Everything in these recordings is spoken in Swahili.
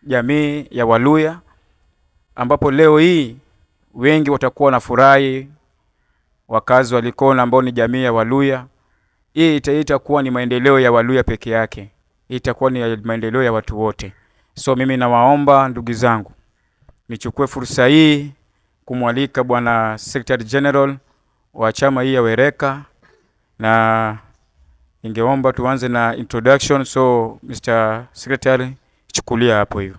jamii ya Waluya, ambapo leo hii wengi watakuwa na furahi, wakazi wa Likoni ambao ni jamii ya Waluya. Hii itakuwa ni maendeleo ya Waluya peke yake, itakuwa ni maendeleo ya watu wote. So mimi nawaomba ndugu zangu, nichukue fursa hii kumwalika Bwana Secretary General wa chama hii ya Wereka, na ningeomba tuanze na introduction. So Mr. Secretary, chukulia hapo hiyo.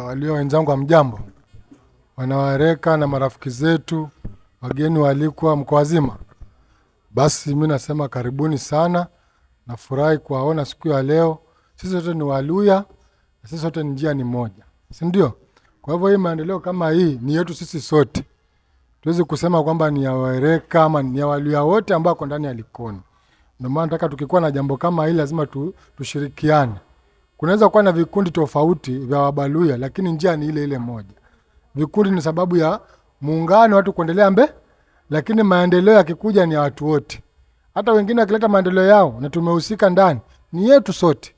Walio wenzangu, hamjambo, wanawereka na marafiki zetu, wageni waalikwa, mko wazima? Basi mimi nasema karibuni sana, nafurahi kuwaona siku ya leo. Sisi sote ni Waluya na sisi sote njia ni moja, si ndio? Kwa hivyo hii maendeleo kama hii ni yetu sisi sote, tuwezi kusema kwamba ni ya Wereka ama ni ya Waluya wote ambao wako ndani ya Likoni. Ndio maana nataka tukikuwa na jambo kama hili lazima tushirikiane. Kunaweza kuwa na vikundi tofauti vya Wabaluya, lakini njia ni ile ile moja. Vikundi ni sababu ya muungano watu kuendelea mbele, lakini maendeleo yakikuja ni ya watu wote. Hata wengine wakileta maendeleo yao na tumehusika ndani, ni yetu sote.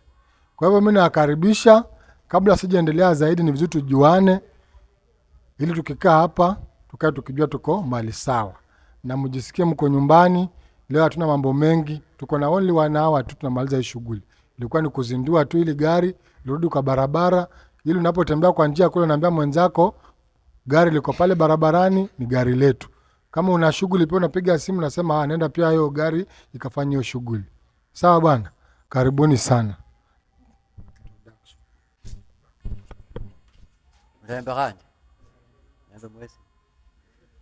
Kwa hivyo mimi nawakaribisha. Kabla sijaendelea zaidi, ni vizuri tujuane, ili tukikaa hapa tukae tukijua tuko mali sawa, na mjisikie mko nyumbani. Leo hatuna mambo mengi, tuko na only 1 hour tu tunamaliza hii shughuli. Ilikuwa ni kuzindua tu ili gari lirudi kwa barabara, ili unapotembea kwa njia kule unaambia mwenzako gari liko pale barabarani, ni gari letu. Kama una shughuli pia unapiga simu unasema, nenda pia hiyo gari ikafanye hiyo shughuli. Sawa bwana, karibuni sana. Mrembe khandi mrembe mwesi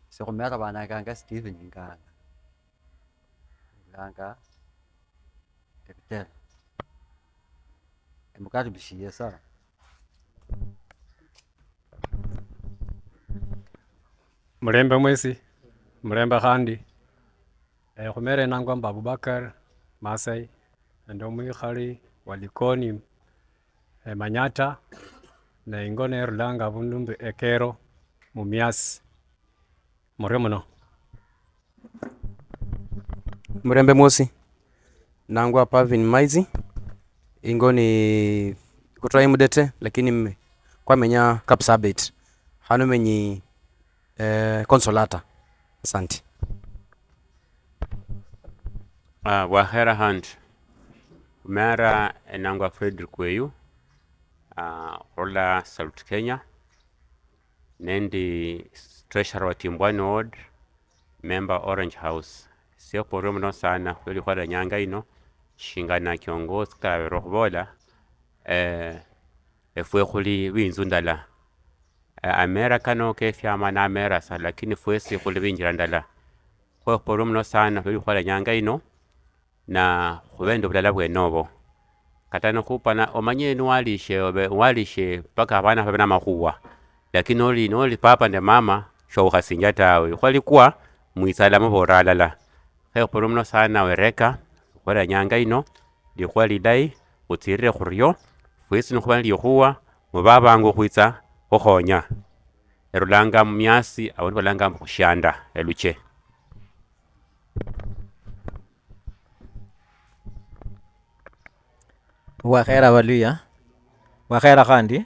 sikhumera bananganga Stephen Nganga nganga Ebutera emukaribishiye sana. Mrembe mwesi mrembe khandi khumera nangwa mba Abubakar Masai ende omwikhali wa Likoni Manyata na ingo nerulanga abundu mbu Ekero Mumias. Murio muno. Mrembe mwosi nangwa Pavin Maizi ingo ni kutoa imudete lakini kwamenya Kapsabet hano menyi Consolata. Asante. Wahera hand mera nangwa Frederick Weyu rola Salute Kenya nendi treasurer wa Timbwani Ward, member Orange House. Sio muno sana kweli kwa nyanga ino shingana kiongozi kabero khubola efwe khuli binzu ndala amera kano kefyama na amera sa, lakini fwesi khuli binjira ndala. Khwekhupora muno sana kweli kwa nyanga ino na khubende bulala bwenobo kata nokhupana omanye niwalishe walishe paka abana babe namakhuwa, lakini noli papa ne mama showukhasinja tawe khwalikuwa mwisala mubora alala. Khwekhupora muno sana wereka khola nyanga ino likhuwa lilayi khutsirire khuryo fwesi nikhuba likhuwa mubabangu khwitsa khukhonya erulanga mumiasi abandu balanga khushanda eluche. Wakhera Baluya, wakhera khandi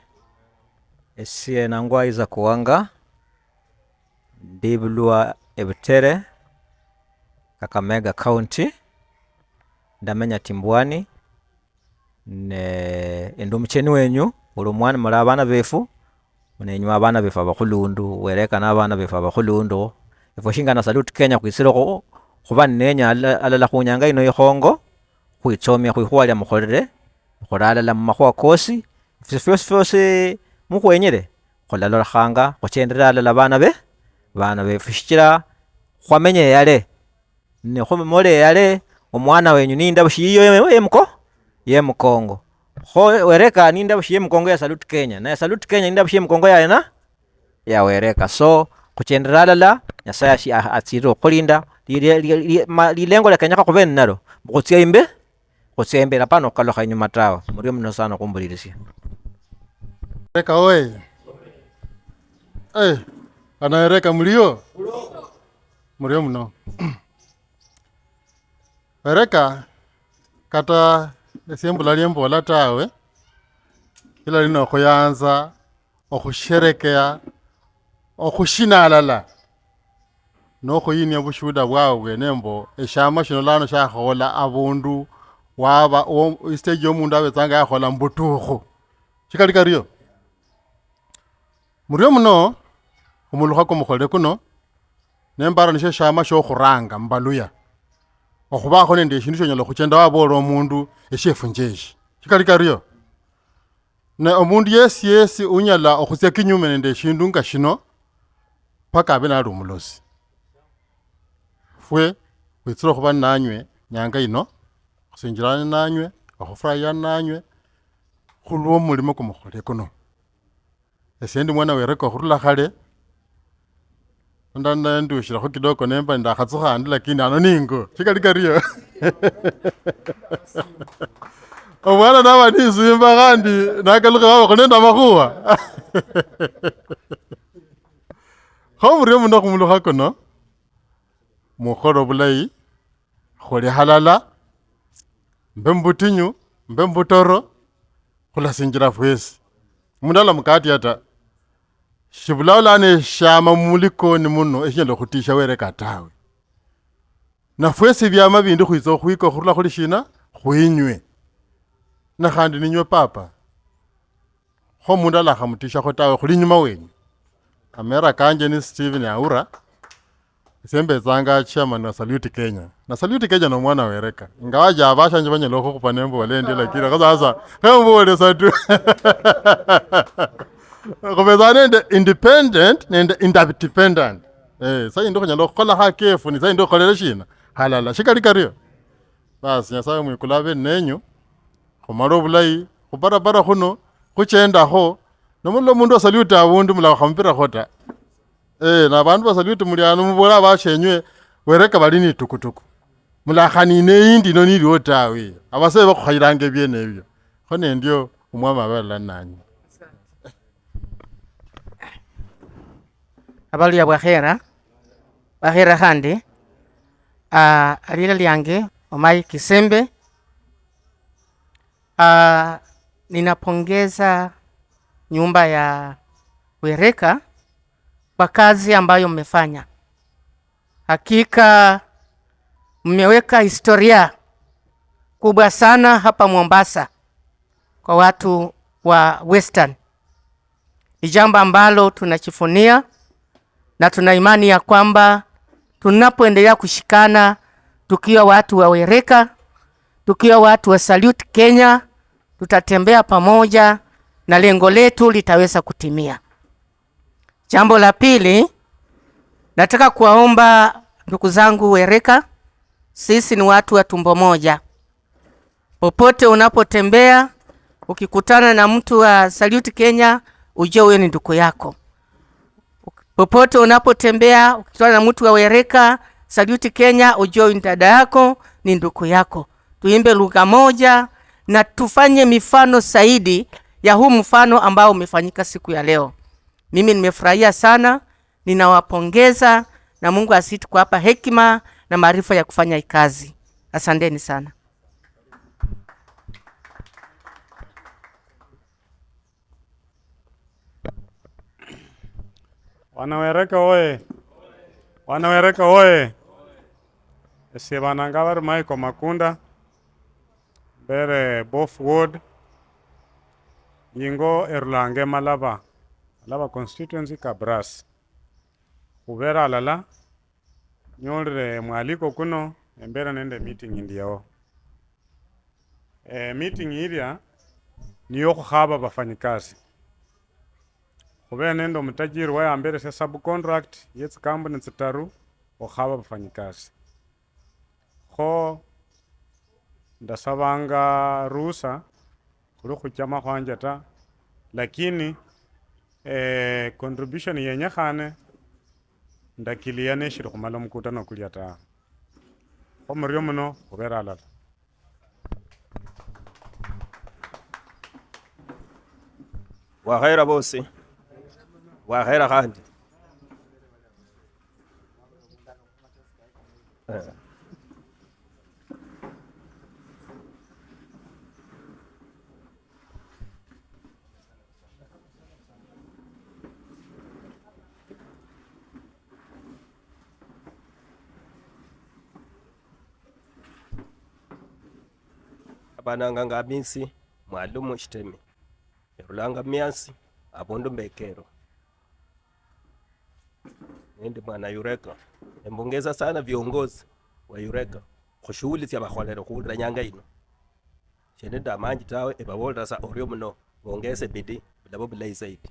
esie nangwa Isaac Wanga ndibulwa Ebutere Kakamega County, ndamenya Timbwani ne indi omucheni wenyu uli omwana muli abana befu nenywa abana befu abakhulundu werekana abana befu abakhulundu efwe shingana Salute Kenya khwisile khuba nenya alala khunyanga ino ikhongo khwitsomya khwikhuwa lya mukholere khuralala mumakhuwa kosi fyosi fyosi mukhwenyere khulalolekhanga khuchendera alala bana befu shichira khwamenya yale ne khumole yale omwana wenyu ninda bushiyo yemuko yemukongo kho wereka ninda bushiye mukongo ya Salute Kenya na Salute Kenya ninda bushiye mukongo ya na ya wereka so khuchendera alala Nyasaye atsire khulinda lilengo la Kenya khube nalo khutsia imbe khutsia imbere apana khukalukha inyuma tawe. Murio muno sana khumbulilisia. Reka oye. Anaereka mlio murio muno. Wereka Kata esiembula liembola tawe kila lino khuyanza okhusherekea okhushina alala nokhuyinia bushuda bwabwe nembo eshama shino lano shakhola abundu waba stage yomundu abetsanga yakhola mbutukhu shikali kario murio muno omulukha kumukholere kuno nembara nisho shama shokhuranga mbaluya okhubakho nende shindu shonyala khuchenda wabola omundu eshefunjeshi shikali kario ne omundu yesi yesi unyala okhutsia kinyume nende shindu nga shino paka abe nali omulosi fwe khwitsire khuba nanywe nyanga ino khusinjirane nanywe okhufurahia nanywe khulwo mulimo kumukholere kuno esendi mwana wereka khurula khale ndanda ndushira kidogo nemba ndakhatsukha andi lakini ano ningo shikali kario omwana naba nisimba khandi nakalukha baba khunenda makhuwa kho murio muno khumulukha kuno mukholo bulayi khuli halala mbe mbutinyu mbe mbutoro khulasinjira fwesi mundu alamukati ata shibulao shama mulikoni muno eshinyala khutisha wereka tawe na fwesi byama bindi khwitsa khwika khurula khuli shina khwinywe na khandi ninywe papa kho mundu alakhamutishakho tawe khuli nyuma wenyu amera kanje ni Steven Aura sembetsanga chairman wa Salute Kenya na Salute Kenya no mwana wereka ingawaja abashanje banyala khukhupa nembola ndi lakini kho sasa khembole satu khubetsa nende independent nende interdependent sa indi khunyala khukhola khakefu ni sa indi khukholele shina halala shikali kario basi Nyasaye mwikulu abe nenyu khumala obulayi khubarabara khuno khuchendakho nomulo mundu wasalute abundu mulakhampirakho ta na bandu basalute muliano mubola bashenywe wereka bali ni tukutuku mulakhanine yindi ino niliwo tawe abasebe bakhukhayilanga ebyene ebyo kho nendio omwami abala nanyu. Abaluya bwakhera bwakhera khandi alila lyange Omai Kisembe. Ninapongeza nyumba ya Wereka kwa kazi ambayo mmefanya. Hakika mmeweka historia kubwa sana hapa Mombasa kwa watu wa Western. Ni jambo ambalo tunachifunia na tuna imani ya kwamba tunapoendelea kushikana tukiwa watu wa Wereka, tukiwa watu wa Salute Kenya, tutatembea pamoja na lengo letu litaweza kutimia. Jambo la pili, nataka kuwaomba ndugu zangu Wereka, sisi ni watu wa tumbo moja. Popote unapotembea, ukikutana na mtu wa Salute Kenya, ujue huyo ni ndugu yako. Popote unapotembea, ukikutana na mtu wa Wereka, Salute Kenya, ujue huyo ni dada yako, ni ndugu yako. Tuimbe lugha moja na tufanye mifano zaidi ya huu mfano ambao umefanyika siku ya leo. Mimi nimefurahia sana, ninawapongeza na Mungu azidi kuwapa hekima na maarifa ya kufanya hii kazi. Asanteni sana. Wanawereka oye. Wanawereka oye. Ese bananga bari Michael Makunda mbere Bof Ward yingo Erlange Malaba Malaba constituency Kabras khubera alala nyolere mwaliko kuno embere nende meeting indiao. Meeting ilya niyo khukhaba bafanyikazi khubera nende omutajiri wayamberesya subcontract yetsikampuni tsitaru khukhaba bafanyikazi. Kho ndasabanga ruhusa khuli khuchama khwanje ta, lakini contribution yenyekhane ndakilia neshiri khumala mukutano kulya ta. Kho murio muno khubera alala. Wakhera bosi wakhera khandi. Abananganga Hamisi Mwalimu Shitemi. Erulanga miasi abundu mbekero. Ndi mwana Eureka. Embongeza sana viongozi wa Eureka khushughuli tsya bakholere khuwulira nyanga ino. Shende amanji tawe ebabolera sa orio muno bongeze bidii bilabo bilayi zaidi.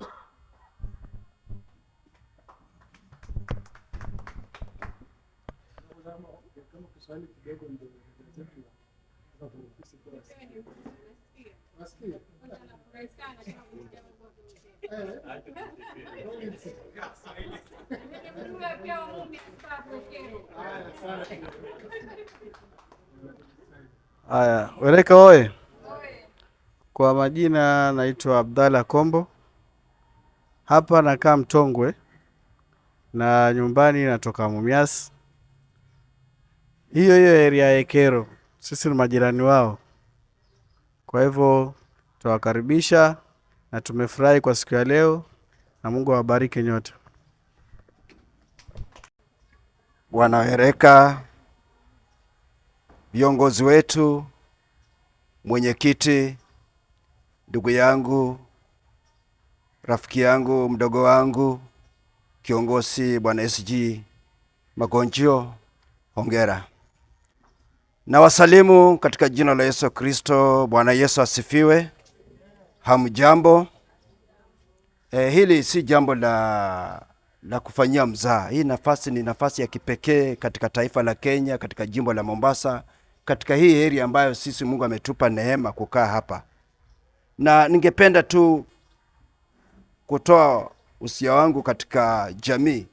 Haya, Wereka oye! Kwa majina naitwa Abdalla Kombo. Hapa nakaa Mtongwe na nyumbani natoka Mumias. Hiyo hiyo area ya Ekero, sisi ni majirani wao. Kwa hivyo tuwakaribisha na tumefurahi kwa siku ya leo, na Mungu awabariki nyote. Bwana Wereka, viongozi wetu, mwenyekiti, ndugu yangu, rafiki yangu, mdogo wangu, kiongozi Bwana SG Magonjio, hongera. Na wasalimu katika jina la Yesu Kristo. Bwana Yesu asifiwe. Hamjambo. Hili si jambo la kufanyia mzaha. Hii nafasi ni nafasi ya kipekee katika taifa la Kenya, katika jimbo la Mombasa, katika hii area ambayo sisi Mungu ametupa neema kukaa hapa. Na ningependa tu kutoa usia wangu katika jamii.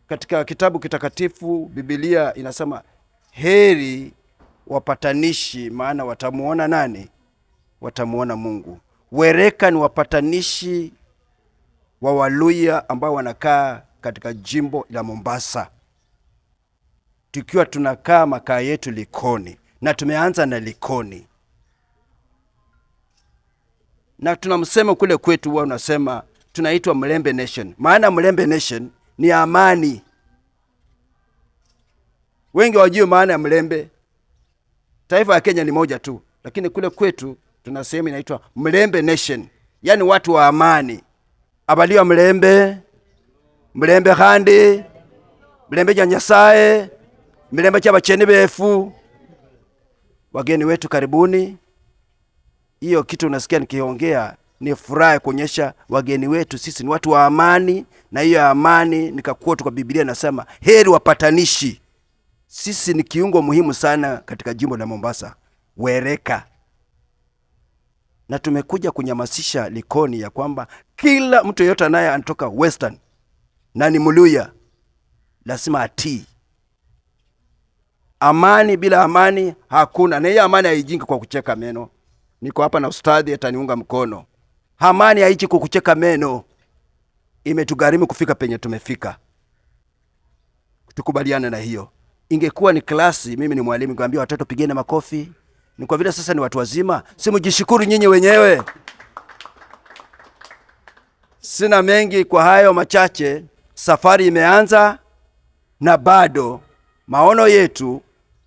Katika kitabu kitakatifu Biblia inasema heri wapatanishi, maana watamuona nani? Watamuona Mungu. Wereka ni wapatanishi wa Waluya ambao wanakaa katika jimbo la Mombasa, tukiwa tunakaa makaa yetu Likoni, na tumeanza na Likoni, na tunamsema kule kwetu huwa unasema tunaitwa Mlembe Nation. Maana Mlembe Nation ni amani. Wengi hawajui maana ya Mlembe. Taifa ya Kenya ni moja tu, lakini kule kwetu tuna sehemu inaitwa Mlembe Nation, yani watu wa amani. Abaliwa Mlembe, Mlembe khandi, Mlembe ja Nyasaye, Mlembe cha bacheni befu. Wageni wetu karibuni. Hiyo kitu unasikia nikiongea ni furaha kuonyesha wageni wetu sisi ni watu wa amani, na hiyo amani nikaquote kwa Biblia inasema heri wapatanishi. Sisi ni kiungo muhimu sana katika jimbo la Mombasa, Wereka. Na tumekuja kunyamasisha Likoni ya kwamba kila mtu yeyote anaye anatoka Western na ni Mluya lazima atii. Amani, bila amani hakuna. Na hiyo amani haijingi kwa kucheka meno. Niko hapa na ustadhi ataniunga mkono. Amani haichi kwa kucheka meno. Imetugharimu kufika penye tumefika. Tukubaliane na hiyo. Ingekuwa ni klasi, mimi ni mwalimu, ningeambia watoto pigeni makofi. Ni kwa vile sasa ni watu wazima, si mjishukuru nyinyi wenyewe. Sina mengi kwa hayo machache. Safari imeanza na bado maono yetu,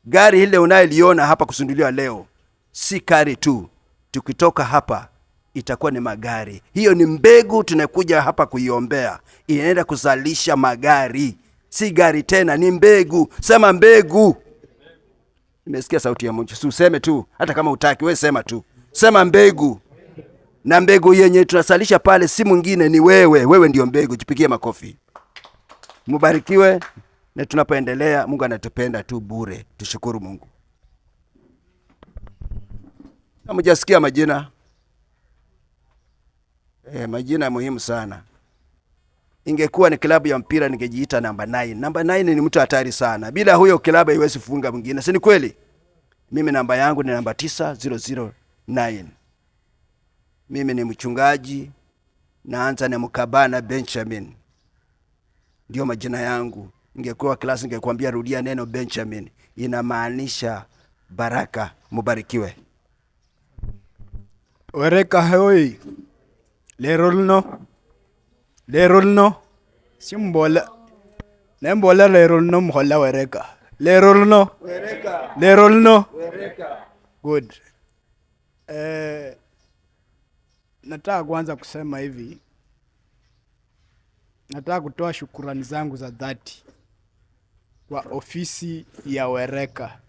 gari hile unayeliona hapa kuzinduliwa leo si gari tu. Tukitoka hapa itakuwa ni magari. Hiyo ni mbegu tunakuja hapa kuiombea, inaenda kuzalisha magari. Si gari tena, ni mbegu. Sema mbegu. Nimesikia sauti ya Mungu. Useme tu, hata kama hutaki, wewe sema tu. Sema mbegu. Na mbegu yenye tunasalisha pale si mwingine, ni wewe. Wewe ndio mbegu. Jipigie makofi. Mubarikiwe. Na tunapoendelea, Mungu anatupenda tu bure. Tushukuru Mungu. Hamjasikia majina? Majina muhimu sana. Ingekuwa ni klabu ya mpira ningejiita namba 9. Namba 9 ni mtu hatari sana. Bila huyo klabu haiwezi kufunga mwingine. Si ni kweli? Mimi namba yangu ni namba 9009. Mimi ni mchungaji, naanza na Mkabana Benjamin. Ndio majina yangu. Ingekuwa klasi ningekuambia rudia neno Benjamin. Inamaanisha baraka. Mubarikiwe. Wereka hoi. Lerolno. Lerolno. Simbola. Nembola lerolno mkhola wereka. Lerolno. Wereka. Lerolno. Wereka. Good. Nataka kwanza kusema hivi, nataka kutoa shukurani zangu za dhati kwa ofisi ya Wereka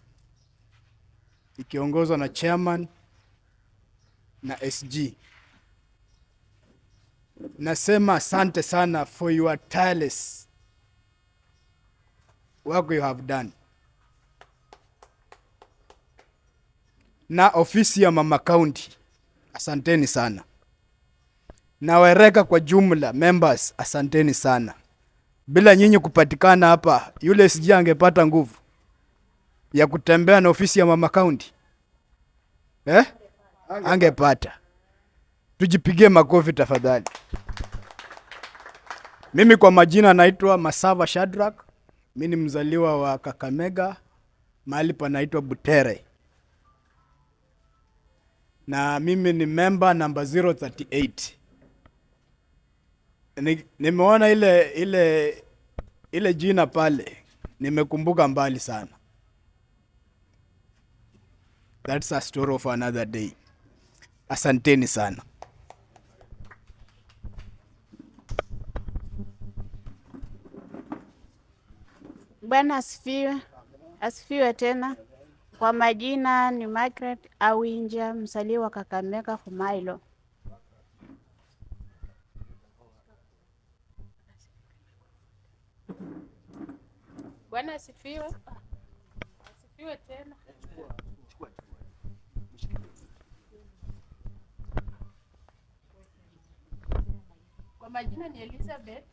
ikiongozwa na chairman na SG. Nasema asante sana for your tireless work you have done. Na ofisi ya Mama County, asanteni sana. Na Wereka kwa jumla members, asanteni sana. Bila nyinyi kupatikana hapa, yule SG angepata nguvu ya kutembea na ofisi ya Mama County? Eh? Angepata. Tujipigie makofi tafadhali. Mimi kwa majina naitwa Masava Shadrack. Mimi ni mzaliwa wa Kakamega, mahali panaitwa Butere. Na mimi ni member number 038. Nimeona ile jina pale, nimekumbuka mbali sana. That's a story of another day. Asanteni sana. Bwana asifiwe. Asifiwe tena. Kwa majina ni Margaret Awinja, mzaliwa wa Kakamega Humailo. Bwana asifiwe. Asifiwe tena. Kwa majina ni Elizabeth.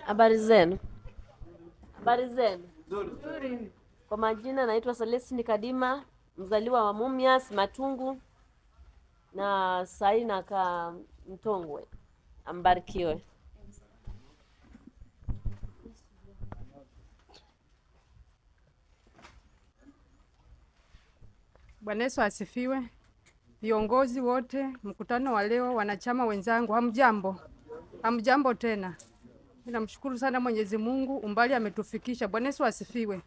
Habari zenu. Habari zenu. Kwa majina naitwa Celestine Kadima, mzaliwa wa Mumias Matungu na sahi nakaa Mtongwe. Ambarikiwe. Bwana Yesu asifiwe. Viongozi wote, mkutano wa leo, wanachama wenzangu, hamjambo? Hamjambo tena. Ninamshukuru sana Mwenyezi Mungu umbali ametufikisha. Bwana Yesu asifiwe.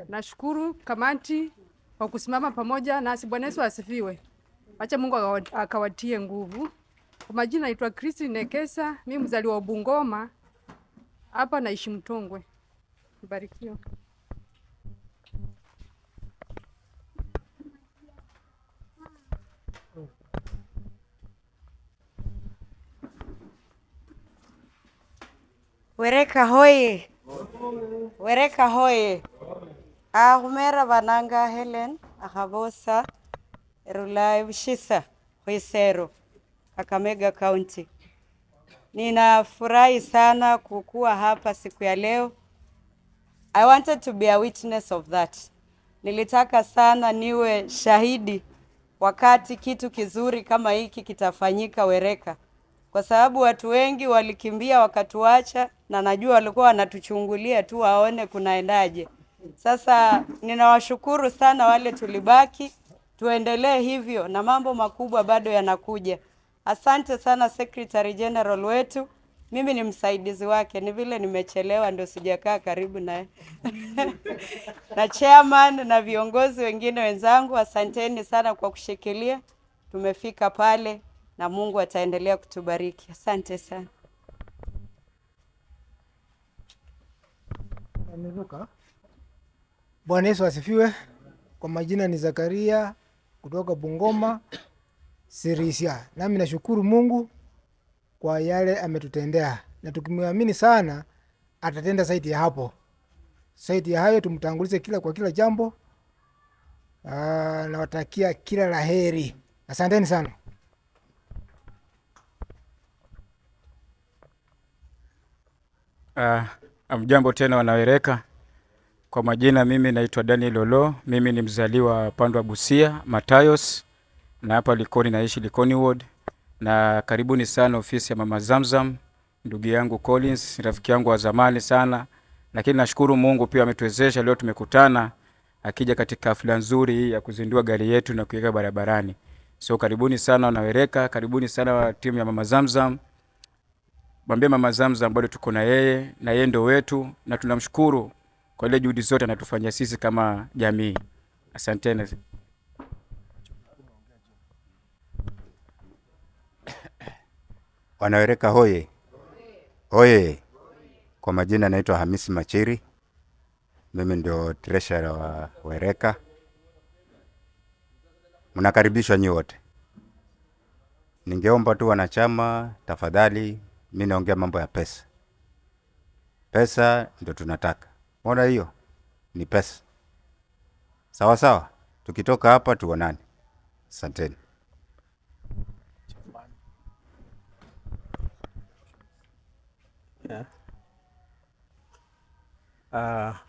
Nashukuru kamati kwa kusimama pamoja nasi. Bwana Yesu asifiwe. Acha Mungu akawatie nguvu. Kwa majina naitwa Christine Nekesa, mimi mzaliwa wa Bungoma, hapa naishi Mtongwe. Mbarikiwe. Wereka hoye. Wereka hoye. Ahumera bananga Helen Akhabosa Rulai Bushisa Khwisero Kakamega County. Ninafurahi sana kukua hapa siku ya leo. I wanted to be a witness of that. Nilitaka sana niwe shahidi wakati kitu kizuri kama hiki kitafanyika Wereka. Kwa sababu watu wengi walikimbia wakatuacha, na najua walikuwa wanatuchungulia tu waone kunaendaje. Sasa ninawashukuru sana wale tulibaki, tuendelee hivyo na mambo makubwa bado yanakuja. Asante sana Secretary General wetu. Mimi ni msaidizi wake, ni vile nimechelewa ndio sijakaa karibu naye. Na chairman na viongozi wengine wenzangu, asanteni sana kwa kushikilia. Tumefika pale na Mungu ataendelea kutubariki. Asante sana. Nimeruka. Bwana Yesu asifiwe. Kwa majina ni Zakaria kutoka Bungoma Sirisia. Nami nashukuru Mungu kwa yale ametutendea, na tukimwamini sana atatenda zaidi ya hapo. Zaidi ya hayo tumtangulize kila kwa kila jambo. Nawatakia kila laheri. Asanteni sana. Amjambo tena wanawereka. Kwa majina mimi naitwa Daniel Olo, mimi ni mzaliwa Pandwa Busia, Matayos, na hapa Likoni naishi Likoni Ward. Na karibuni sana ofisi ya Mama Zamzam, ndugu yangu Collins, rafiki yangu wa zamani sana. Lakini nashukuru Mungu pia ametuwezesha leo tumekutana, akija katika hafla nzuri hii ya kuzindua gari yetu na kuiweka barabarani. So karibuni sana wanawereka, karibuni sana wa timu ya Mama Zamzam. Mwambie Mama Zamzam bado tuko na yeye na yeye ndo wetu, na tunamshukuru kwa ile juhudi zote anatufanyia sisi kama jamii. Asanteni. Wanawereka hoye hoye. Kwa majina naitwa Hamisi Machiri, mimi ndio treasurer wa Wereka. Mnakaribishwa nyi wote. Ningeomba tu wanachama, tafadhali, mimi naongea mambo ya pesa. Pesa ndio tunataka. Mbona hiyo ni pesa? Sawa sawa, tukitoka hapa tuonane. Asanteni. Yeah.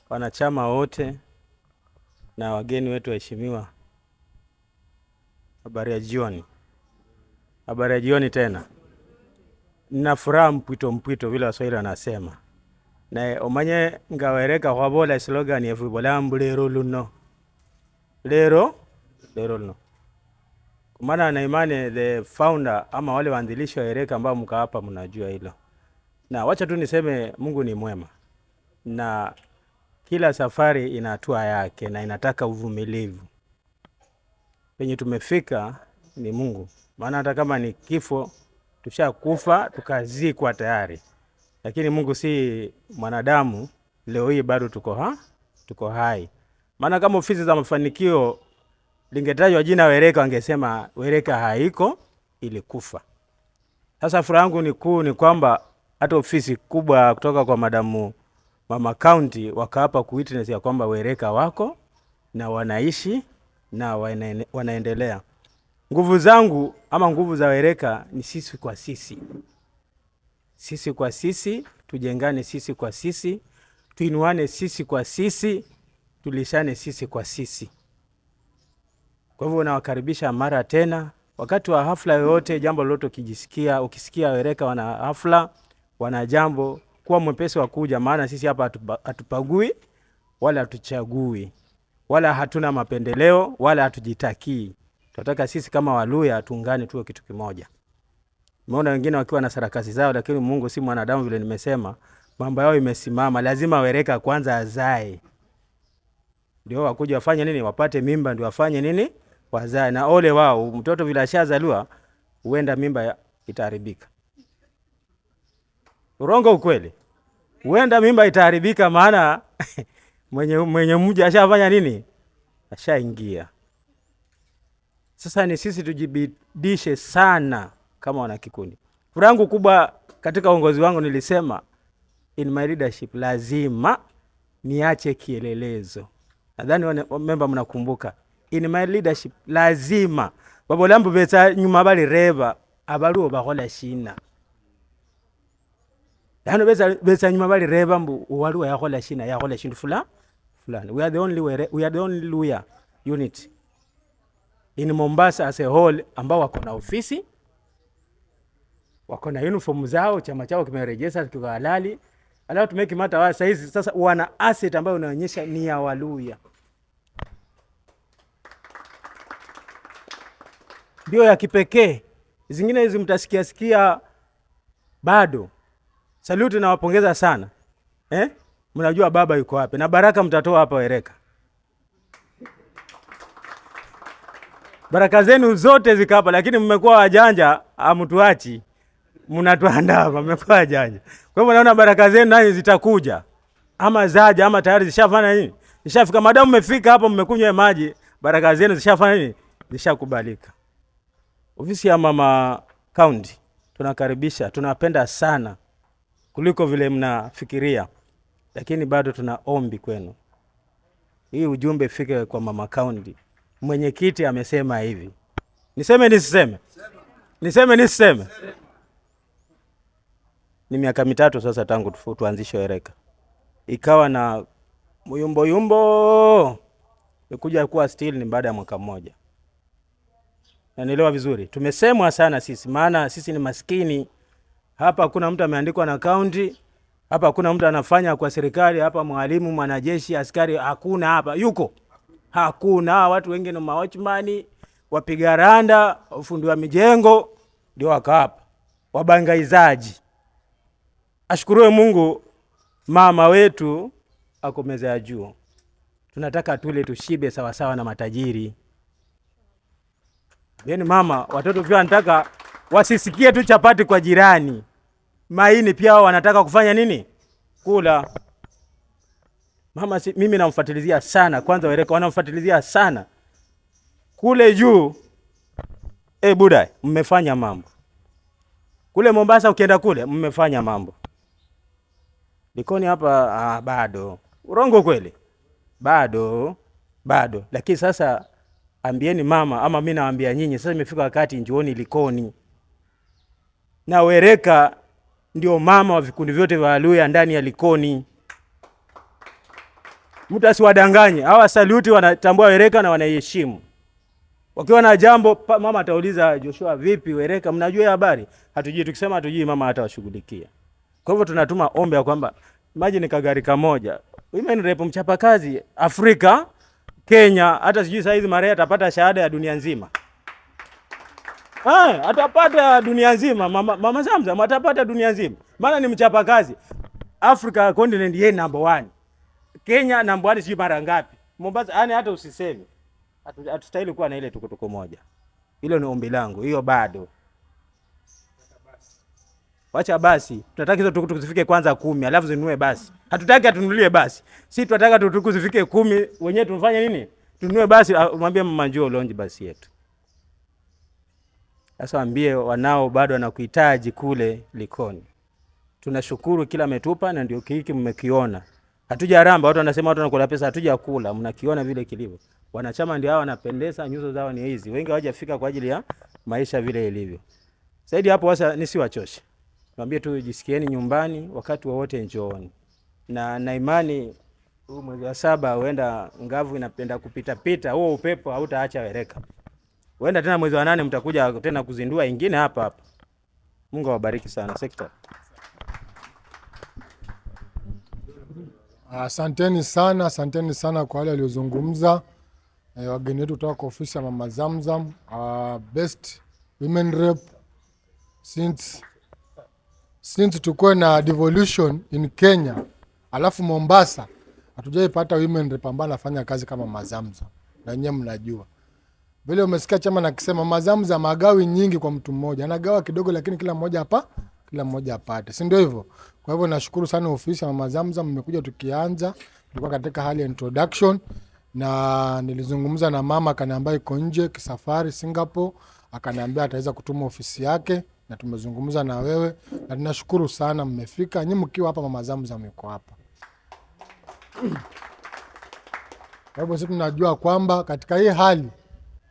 Wanachama wote na wageni wetu waheshimiwa, habari ya jioni. Habari ya jioni tena. Nina furaha mpwito mpwito vile Waswahili wanasema. Na omanye ngawereka khwabola slogan yefu ibola mbu lero luno. Lero lero luno. Maana na imani the founder ama wale waanzilishi wa Wereka ambao mko hapa mnajua hilo. Na wacha tu niseme Mungu ni mwema. Na kila safari ina hatua yake na inataka uvumilivu. Penye tumefika ni Mungu. Maana hata kama ni kifo tushakufa tukazikwa tayari. Lakini Mungu si mwanadamu, leo hii bado tuko hai. Maana kama ofisi za mafanikio lingetajwa jina Wereka wangesema Wereka haiko, ilikufa. Sasa furaha yangu ni kuu ni kwamba hata ofisi kubwa kutoka kwa madamu Mama County wakaapa kuwitness ya kwamba Wereka wako na wanaishi na wanaendelea. Nguvu zangu ama nguvu za Wereka ni sisi kwa sisi. Sisi kwa sisi, tujengane sisi kwa sisi, tuinuane sisi kwa sisi, tulishane sisi kwa sisi. Kwa hivyo nawakaribisha mara tena. Wakati wa hafla yoyote, jambo lolote ukijisikia, ukisikia Wereka wana hafla, wana jambo, kuwa mwepesi wa kuja, maana sisi hapa hatupagui wala hatuchagui, wala hatuna mapendeleo wala hatujitakii. Tunataka sisi kama Waluya tuungane tuwe kitu kimoja. Umeona wengine wakiwa na sarakasi zao, lakini Mungu si mwanadamu, vile nimesema, mambo yao imesimama. Lazima Wereka kwanza azae, ndio wakuja wafanye nini, wapate mimba, ndio wafanye nini, wazae. Na ole wao, mtoto vile ashazaliwa huenda mimba itaharibika. Urongo ukweli? Huenda mimba itaharibika, maana mwenye mji ashafanya nini, ashaingia. Sasa ni sisi tujibidishe sana kama wanakikundi. Furaha yangu kubwa katika uongozi wangu nilisema in my leadership lazima niache kielelezo. Nadhani memba mnakumbuka. In my leadership lazima babolambu betsa nyuma bali reba abaluo bakhola shina. Lano betsa nyuma bali reba mbu waluo yakhola shina, yakhola shindu fulani. We are the only Luya unit in Mombasa as a whole ambao wako na ofisi, wako na uniform zao, chama chao kimerejesa kiko halali. Alafu tumeki mata wa saizi sasa wana asset ambayo inaonyesha ni ya Waluya. Ndio ya kipekee. Zingine hizi mtasikia sikia bado. Salute na wapongeza sana. Mnajua baba yuko wapi na baraka mtatoa hapa Wereka. Baraka zenu zote ziko hapa, lakini mmekuwa wajanja, hamtuachi. Mnatuandama, mmekuwa wajanja. Kwa hivyo naona baraka zenu nanyi zitakuja. Ama zaja ama tayari zishafanya nini? Zishafika. Madamu mmefika hapo mmekunywa maji, baraka zenu zishafanya nini? Zishakubalika. Ofisi ya Mama County tunakaribisha, tunapenda sana kuliko vile mnafikiria. Lakini bado tuna ombi kwenu. Hii ujumbe ifike kwa Mama County. Mwenyekiti amesema hivi. Niseme nisiseme? Niseme nisiseme? Ni miaka 3 sasa tangu tuanzishe Wereka. Ikawa na muyumbo yumbo. Ikuja kuwa still ni baada ya mwaka mmoja. Na nielewa vizuri. Tumesemwa sana sisi, maana sisi ni maskini. Hapa hakuna mtu ameandikwa na county. Hapa hakuna mtu anafanya kwa serikali, hapa mwalimu, mwanajeshi, askari hakuna hapa. Yuko? Hakuna. Watu wengi ni mawatchman, Wapiga randa, ufundi wa mijengo ndio wako hapa, wabangaizaji. Ashukuriwe Mungu, mama wetu ako meza ya juu. Tunataka tule tushibe sawasawa na matajiri. Yaani mama, watoto pia wanataka wasisikie tu chapati kwa jirani. Maini pia wao wanataka kufanya nini? Kula. Mama si, mimi namfuatilizia sana. Kwanza Wereka wanamfuatilizia sana. Kule juu buda, mmefanya mambo. Kule Mombasa ukienda kule mmefanya mambo. Likoni hapa bado. Urongo kweli? Bado. Lakini sasa ambieni mama, ama mimi nawaambia nyinyi, sasa imefika wakati njooni Likoni. Na Wereka ndio mama wa vikundi vyote vya Waluya ndani ya Likoni. Mtu asiwadanganye. Hawa saluti wanatambua Wereka na wanaiheshimu. Wakiwa na jambo mama atauliza Joshua, vipi Wereka, mnajua habari? Hatujui. Tukisema hatujui, mama hatawashughulikia. Kwa hivyo tunatuma ombi ya kwamba imagine kagari kamoja, women rep mchapakazi Afrika, Kenya, hata sijui saizi Maria atapata shahada ya dunia nzima. Atapata dunia nzima, mama Zamzam atapata dunia nzima. Maana ni mchapakazi. Africa continent yeye number 1. Kenya number 1 sijui mara ngapi. Mombasa yani hata usiseme. Hatustahili kuwa na ile tukutuku moja. Hilo ni ombi langu. Hiyo bado. Wacha basi. Tunataka hizo tukutuku zifike kwanza 10, alafu zinunue basi. Hatutaki atununulie basi. Si tunataka tukutuku zifike 10, wenyewe tunafanya nini? Tununue basi, mwambie mama njoo lonji basi yetu. Sasa ambie wanao bado wanakuhitaji kule Likoni. Tunashukuru kila ametupa na ndio hiki mmekiona. Hatujaramba, watu wanasema watu wanakula pesa, hatujakula, mnakiona vile kilivyo. Wanachama ndio hao wanapendeza, nyuso zao ni hizi. Wengi hawajafika kwa ajili ya maisha vile ilivyo. Zaidi hapo sasa nisiwachoshe. Niambie tu jisikieni nyumbani wakati wowote njooni. Na imani huu mwezi wa 7 huenda ngavu inapenda kupita pita, huo upepo hautaacha Wereka. Huenda tena mwezi wa 8 mtakuja tena kuzindua ingine hapa hapa. Mungu awabariki sana sekta. Asanteni sana, asanteni sana kwa wale waliozungumza. Wageni wetu kutoka kwa ofisi ya Mama Zamzam, best women rep since tukue na devolution in Kenya, alafu Mombasa hatujaipata women rep ambaye anafanya kazi kama Mama Zamzam. Na nyinyi mnajua. Vile umesikia chama na kisema Mama Zamzam agawi nyingi kwa mtu mmoja, anagawa kidogo lakini kila mmoja hapa, kila mmoja apate. Si ndio hivyo? Kwa hivyo nashukuru sana ofisi ya Mama Zamzam, mmekuja tukianza, tulikuwa katika hali ya introduction na nilizungumza na mama akaniambia iko nje kisafari Singapore, akaniambia ataweza kutuma ofisi yake na tumezungumza na wewe na tunashukuru sana mmefika. Nyinyi mkiwa hapa Mama Zamzam yuko hapa. Kwa hivyo sisi tunajua kwamba katika hii hali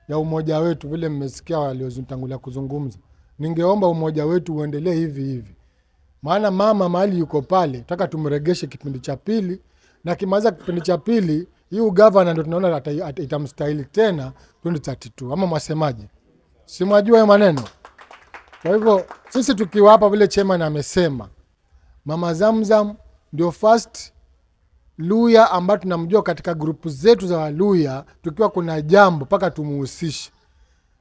ya umoja wetu, vile mmesikia waliotangulia kuzungumza, ningeomba umoja wetu uendelee hivi hivi. Maana mama mahali yuko pale, nataka tumregeshe kipindi cha pili, na kimaliza kipindi cha pili hii ugavana ndio tunaona itamstahili tena 2032. Ama mwasemaje? Si mwajua hayo maneno? Kwa hivyo sisi tukiwa hapa, vile chairman amesema, Mama Zamzam ndio first Luya ambaye tunamjua katika grupu zetu za Waluya, tukiwa kuna jambo mpaka tumuhusishe.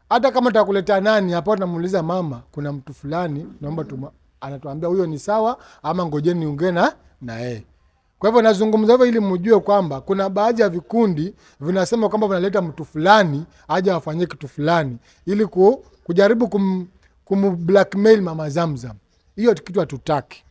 Hata kama tutakuleta nani hapa, tunamuuliza mama, kuna mtu fulani naomba anatuambia huyo ni sawa ama ngojeni niongee na yeye. Kwa hivyo nazungumza hivyo ili mjue kwamba kuna baadhi ya vikundi vinasema kwamba vinaleta mtu fulani aje afanyie kitu fulani ili kujaribu kum blackmail Mama Zamzam. Hiyo kitu hatutaki.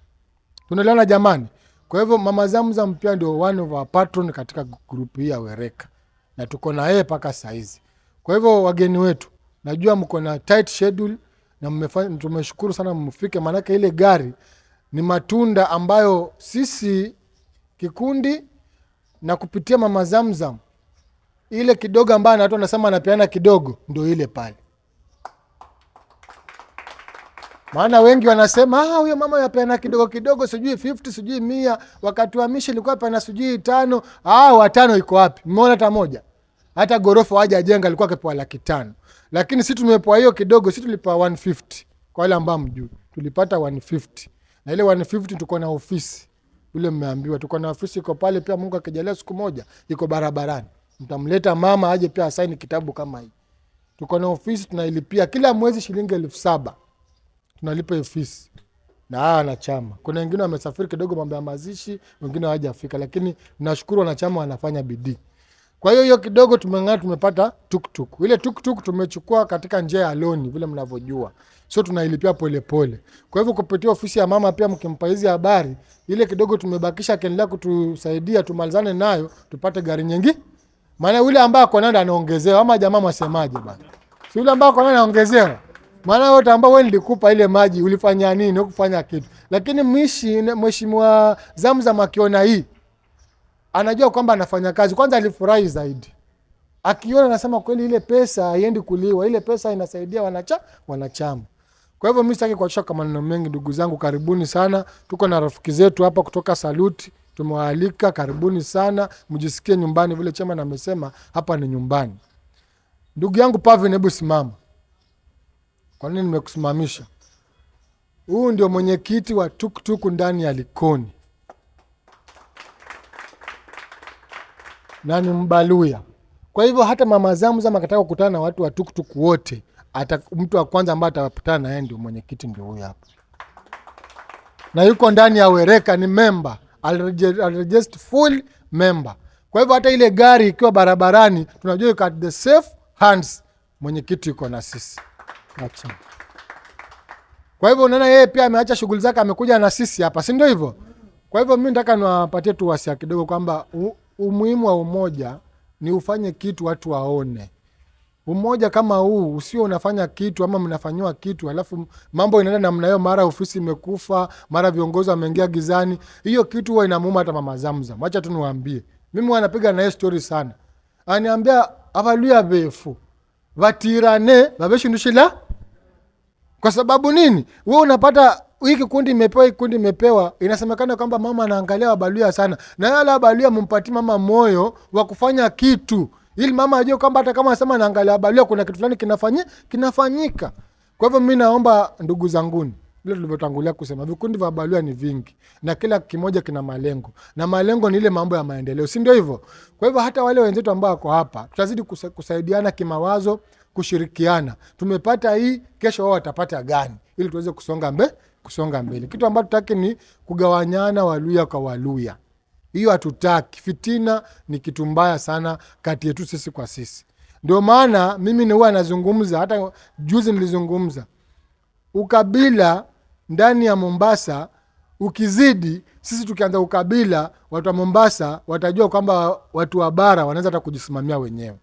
Tunaelewana jamani? Kwa hivyo Mama Zamzam pia ndio one of our patron katika group hii ya Wereka. Na tuko na yeye mpaka saa hizi. Kwa hivyo wageni wetu, najua mko na tight schedule na tumeshukuru sana mfike, maana ile gari ni matunda ambayo sisi kikundi na kupitia Mama Zamzam ile kidogo ambayo watu wanasema anapeana kidogo ndio ile pale. Maana wengi wanasema huyo mama anapeana kidogo kidogo, sijui 50 sijui 100, wakati wa mishi ilikuwa pana sijui 5, watano iko wapi? Mmeona hata moja. Hata gorofa hajajenga alikuwa akipewa 500,000. Lakini sisi tumepewa hiyo kidogo, sisi tulipewa 150. Kwa wale ambao mjui, tulipata 150. Na ile 150 tuko na ofisi. Yule mmeambiwa tuko na ofisi iko pale pia, Mungu akijalia siku moja iko barabarani. Mtamleta mama aje pia asaini kitabu kama hii. Tuko na ofisi tunailipia kila mwezi shilingi 7,000. Tunalipa ofisi na hawa wanachama. Kuna wengine wamesafiri kidogo mambo ya mazishi, wengine hawajafika, lakini tunashukuru wanachama wanafanya bidii. Kwa hiyo hiyo kidogo tumeng'aa, tumepata tuktuk. Ile tuktuk tumechukua katika njia ya loni vile mnavyojua. So tunailipia polepole. Kwa hivyo kupitia ofisi ya mama pia mkimpa hizi habari, ile kidogo tumebakisha akiendelea kutusaidia tumalizane nayo tupate gari nyingi. Maana yule ambaye ako nayo anaongezewa, ama jamaa mwasemaje bana? Si yule ambaye ako nayo anaongezewa. Maana wote ambao wewe nilikupa ile maji ulifanya nini? Hukufanya kitu. Lakini Mheshimiwa Zamzam akiona hii anajua kwamba anafanya kazi. Kwanza alifurahi zaidi. Akiona anasema kweli ile pesa haiendi kuliwa, ile pesa inasaidia wanachama. Kwa hivyo mimi sitaki kuachia kwa maneno mengi ndugu zangu, karibuni sana. Tuko na rafiki zetu hapa kutoka Saluti, tumewaalika, karibuni sana. Mjisikie nyumbani vile chairman amesema, hapa ni nyumbani. Ndugu yangu Pavin, hebu simama. Kwa nini nimekusimamisha? Huu ndio mwenyekiti wa tuktuk ndani ya Likoni. Na ni Mbaluya. Kwa hivyo hata mama Zamzam akataka kukutana na watu wa tuktuk wote, mtu wa kwanza ambaye atakutana naye ndio mwenyekiti, ndio huyu hapa. Na yuko ndani ya Wereka, ni member, alregister full member. Kwa hivyo hata ile gari ikiwa barabarani tunajua iko at the safe hands, mwenyekiti yuko na sisi. Acha. Kwa hivyo unaona yeye pia ameacha shughuli zake amekuja na sisi hapa, si ndio hivyo? Kwa hivyo mimi nataka niwapatie tu wasia kidogo kwamba umuhimu wa umoja ni ufanye kitu watu waone. Umoja kama huu usio unafanya kitu ama mnafanywa kitu alafu mambo inaenda namna hiyo, mara ofisi imekufa, mara viongozi wameingia gizani. Hiyo kitu huwa inamuuma hata mama Zamzam. Acha tu niwaambie. Mimi huwa napiga na yeye story sana. Ananiambia abaluya befu batirane babeshindushila. Kwa sababu nini? Wewe unapata hii kikundi imepewa, hii kikundi imepewa, inasemekana kwamba mama anaangalia Wabaluya sana. Na wale Wabaluya mumpatie mama moyo wa kufanya kitu ili mama ajue kwamba hata kama anasema anaangalia Wabaluya kuna kitu fulani kinafanyika. Kwa hivyo mimi naomba ndugu zanguni, vile tulivyotangulia kusema, vikundi vya Wabaluya ni vingi na kila kimoja kina malengo, na malengo ni ile mambo ya maendeleo, si ndio hivyo? Kwa hivyo hata wale wenzetu ambao wako hapa tutazidi kusaidiana kimawazo, kushirikiana. Tumepata hii, kesho wao watapata gani ili tuweze kusonga mbele. Kitu ambacho tutaki ni kugawanyana Waluya kwa Waluya. Hiyo hatutaki. Fitina ni kitu mbaya sana kati yetu sisi kwa sisi. Ndio maana mimi ni huwa nazungumza, hata juzi nilizungumza, ukabila ndani ya Mombasa ukizidi, sisi tukianza ukabila, watu wa Mombasa watajua kwamba watu wa bara wanaweza hata kujisimamia wenyewe.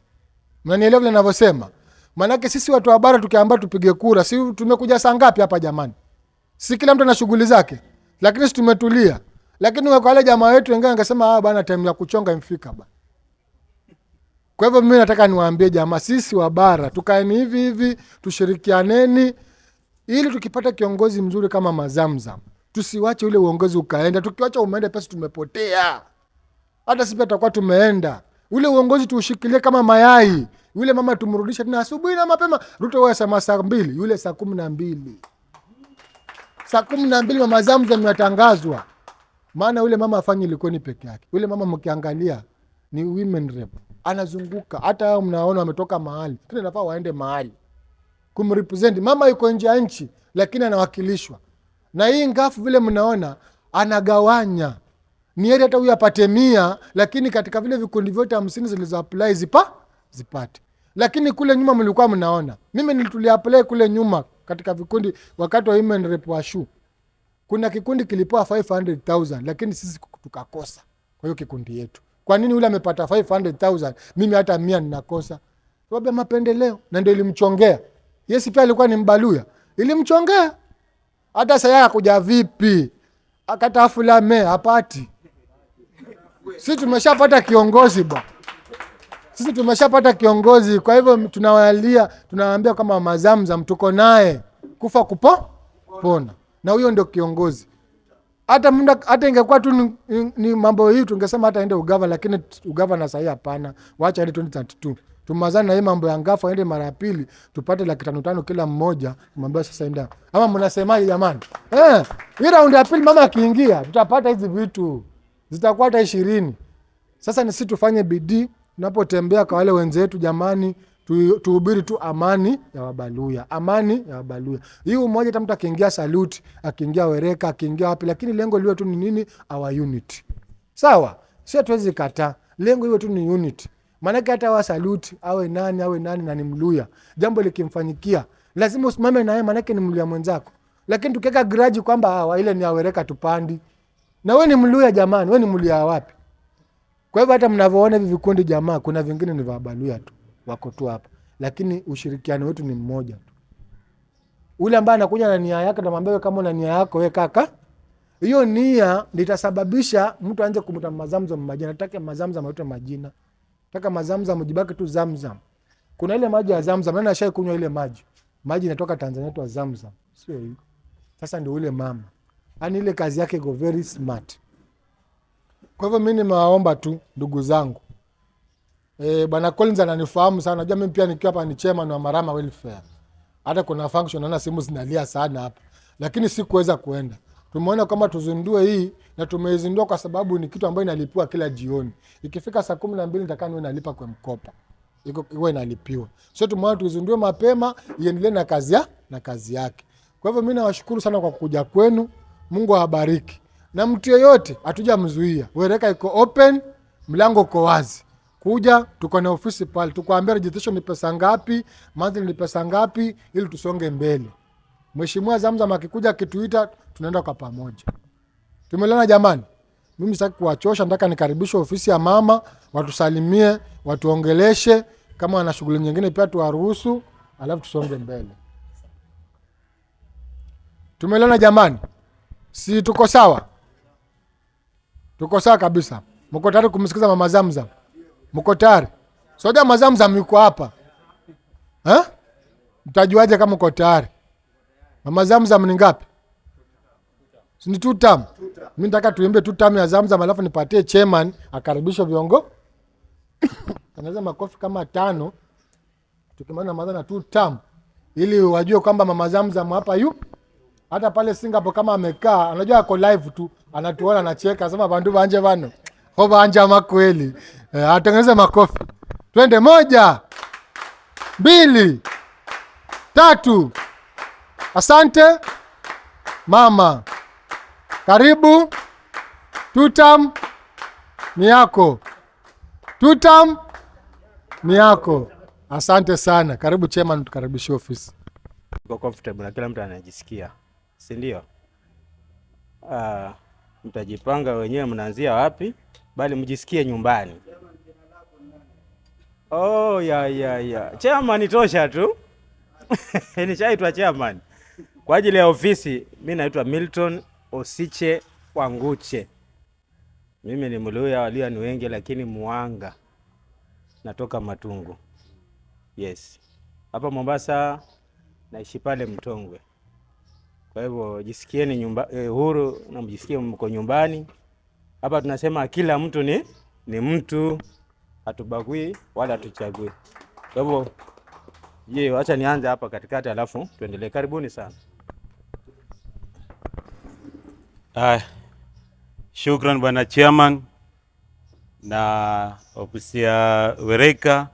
Mnanielewa vile ninavyosema? Maanake sisi watu wa bara tukiamba tupige kura, si tumekuja saa ngapi hapa jamani? Si kila mtu ana shughuli zake, lakini si tumetulia. Lakini kwa wale jamaa wetu wengine wangesema, bana, time ya kuchonga imefika bana. Kwa hivyo mimi nataka niwaambie jamaa, sisi wa bara tukaeni hivi hivi, tushirikianeni ili tukipata kiongozi mzuri kama Mazamzam, tusiwache ule uongozi ukaenda. Tukiwacha umeenda pesa tumepotea. Hata sisi tutakuwa tumeenda. Ule uongozi tuushikilie kama mayai. Yule mama tumrudishe tena asubuhi na mapema. Ruto wewe sema saa 2, yule saa 12. Saa 12 mama Zamzam yatangazwa. Maana yule mama afanye Likoni peke yake. Yule mama mkiangalia ni women rep. Anazunguka. Hata hao mnaona wametoka mahali. Tena inafaa waende mahali kumrepresent. Mama yuko nje ya nchi lakini anawakilishwa. Na hii ngafu vile mnaona anagawanya. Ni heri hata huyu apate 100, lakini katika vile vikundi vyote 50 zilizo apply zipate. Lakini kule nyuma mlikuwa mnaona. Mimi nilitulia apply kule nyuma katika vikundi wakati wa women rep wa SHU. Kuna kikundi kilipewa 500,000 lakini sisi tukakosa. Kwa hiyo kikundi yetu. Kwa nini yule amepata 500,000 mimi hata 100 ninakosa? Sababu ya mapendeleo, na ndio ilimchongea. Yesi pia alikuwa ni Mbaluya. Ilimchongea. Hata sasa yeye vipi? Akata fulame hapati. Sisi tumeshapata kiongozi bwana. Sisi tumeshapata kiongozi, kwa hivyo tunawaambia kama Mazamzam tuko naye kufa kupona. Na huyo ndio kiongozi. Hata muda, hata ingekuwa tu ni mambo hii tungesema hata aende ugava, lakini ugava na sahi hapana. Waacha aende 2032. Tumazane na hii mambo ya ngafu aende mara ya pili tupate 500,000 kila mmoja, tumwambie sasa enda. Ama mnasemaje jamani? Hii round ya pili mama akiingia tutapata hizi vitu. Zitakuwa hata 20. Sasa ni sisi tufanye bidii tunapotembea kwa wale wenzetu jamani, Tuhubiri tu amani ya Wabaluya, amani ya Wabaluya. Hii umoja, hata mtu akiingia Salute, akiingia Wereka, akiingia wapi, lakini lengo liwe tu ni nini? Our unity. Sawa, sio tuwezi kataa, lengo iwe tu ni unity. Maanake hata wa Salute awe nani awe nani na ni Mluya, jambo likimfanyikia lazima usimame naye, maanake ni Mluya mwenzako. Lakini tukiweka grudge kwamba hawa ile ni awereka tupandi, na we ni Mluya jamani, we ni Mluya wapi? Kwa hivyo hata mnavyoona hivi vikundi jamaa, kuna vingine ni vya Baluya tu, wako tu hapa, lakini ushirikiano wetu ni mmoja tu. Ule ambaye anakuja na nia yake, namwambia wewe, kama una nia yako wewe kaka, hiyo nia litasababisha mtu aanze kumuta Mazamzam majina. Nataka Mazamzam aitwe majina, nataka Mazamzam jibaki tu Zamzam. Kuna ile maji ya Zamzam, nani ashai kunywa ile maji? Maji inatoka Tanzania tu Zamzam, sio hiyo. Sasa ndio ule mama, yaani ile kazi yake iko very smart. Kwa hivyo mimi nimewaomba tu ndugu zangu. Bwana Collins ananifahamu sana. Najua mimi pia nikiwa hapa ni chairman wa Marama Welfare. Hata kuna function naona simu zinalia sana hapa. Lakini sikuweza kuenda. Tumeona kama tuzindue hii na tumeizindua kwa sababu ni kitu ambayo inalipiwa kila jioni. Ikifika saa 12 nitakaa niwe nalipa kwa mkopa. Iko iwe inalipiwa. So tumeona tuzindue mapema iendelee na kazi yake. Kwa hivyo mimi nawashukuru sana kwa kuja kwenu. Mungu awabariki. Na mtu yeyote hatujamzuia. Wereka iko open, mlango uko wazi. Kuja, tuko na ofisi pale, tukwambia registration ni pesa ngapi, monthly ni pesa ngapi, ili tusonge mbele. Mheshimiwa Zamzam akikuja akituita, tunaenda kwa pamoja. Tumeelewana jamani? Mimi sitaki kuwachosha, nataka nikaribishe ofisi ya mama, watusalimie, watuongeleshe, kama wana shughuli nyingine pia tuwaruhusu, alafu tusonge mbele. Tumeelewana jamani? Si tuko sawa? Tuko sawa kabisa. Mko tayari kumsikiza Mama Zamzam? Mko tayari? Soja Mama Zamzam yuko hapa. Eh? Mtajuaje kama mko tayari? Mama Zamzam ni ngapi? Si ni 2 term? Mimi nataka tuimbe 2 term ya Zamzam alafu nipatie chairman akaribishe viongo. Tangaza makofi kama 5 tukimaliza maana 2 term ili wajue kwamba Mama Zamzam hapa yu. Hata pale Singapore kama amekaa, anajua ako live tu, anatuona anacheka, sema bandu banje bano. Ho banja makweli. Atengeneze makofi. Twende 1 2 3. Asante mama. Karibu. 2 term ni yako. 2 term ni yako. Asante sana. Karibu chairman, tukaribishe ofisi. Uko comfortable na kila mtu anajisikia, si ndio? Mtajipanga wenyewe mnaanzia wapi, bali mjisikie nyumbani. Oh, ya. Chairman tosha tu. Nishaitwa chairman. Kwa ajili ya ofisi, mimi naitwa Milton Osiche Wanguche. Mimi ni Mluya, walio ni wengi lakini Muanga. Natoka Matungu. Yes. Hapa Mombasa naishi pale Mtongwe. Kwa hivyo jisikieni nyumba, huru na mjisikie mko nyumbani. Hapa tunasema kila mtu ni mtu, hatubagui wala hatuchagui. Kwa hivyo je, acha nianze hapa katikati alafu tuendelee. Karibuni sana. Shukran bwana chairman na ofisi ya Wereka,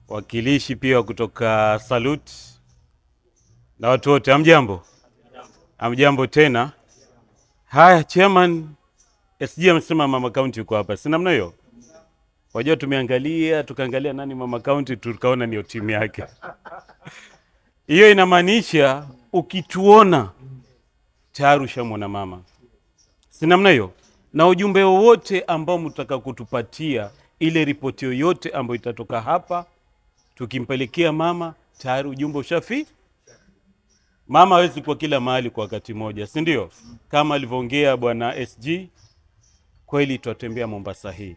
wakilishi pia kutoka Salute na watu wote, hamjambo? Hamjambo tena. Haya, chairman SG amesema Mama County yuko hapa, si namna hiyo? Wajua tumeangalia, tukaangalia nani Mama County, tukaona ni timu yake. Hiyo inamaanisha ukituona tayari ushamwona mama, si namna hiyo? Na ujumbe wowote ambao mtaka kutupatia, ile ripoti yoyote ambayo itatoka hapa, tukimpelekea mama tayari ujumbe ushafi. Mama hawezi kuwa kila mahali kwa wakati mmoja, si ndio? Kama alivyoongea bwana SG, kweli tutatembea Mombasa hii.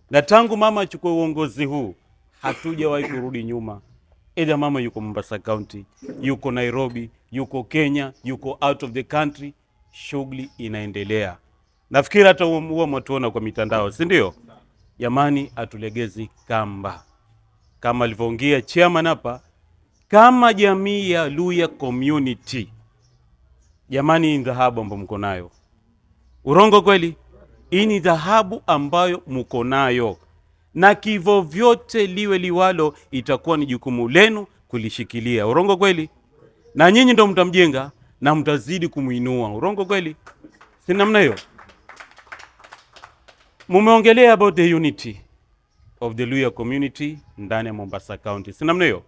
Na tangu mama achukue uongozi huu, hatujawahi kurudi nyuma. Ila mama yuko Mombasa County, yuko Nairobi, yuko Kenya, yuko out of the country, shughuli inaendelea. Nafikiri hata huwa mtuona kwa mitandao, si ndio? Jamani, atulegezi kamba. Kama alivyoongea chairman hapa, kama jamii ya Luya community, jamani, ni dhahabu ambayo mko nayo. Urongo kweli? Hii ni dhahabu ambayo mko nayo. Na kivo vyote liwe liwalo, itakuwa ni jukumu lenu kulishikilia. Urongo kweli? Na nyinyi ndo mtamjenga na mtazidi kumuinua. Urongo kweli? Si namna hiyo? Mumeongelea about the unity of the Luhya community ndani ya Mombasa County. Si namna hiyo?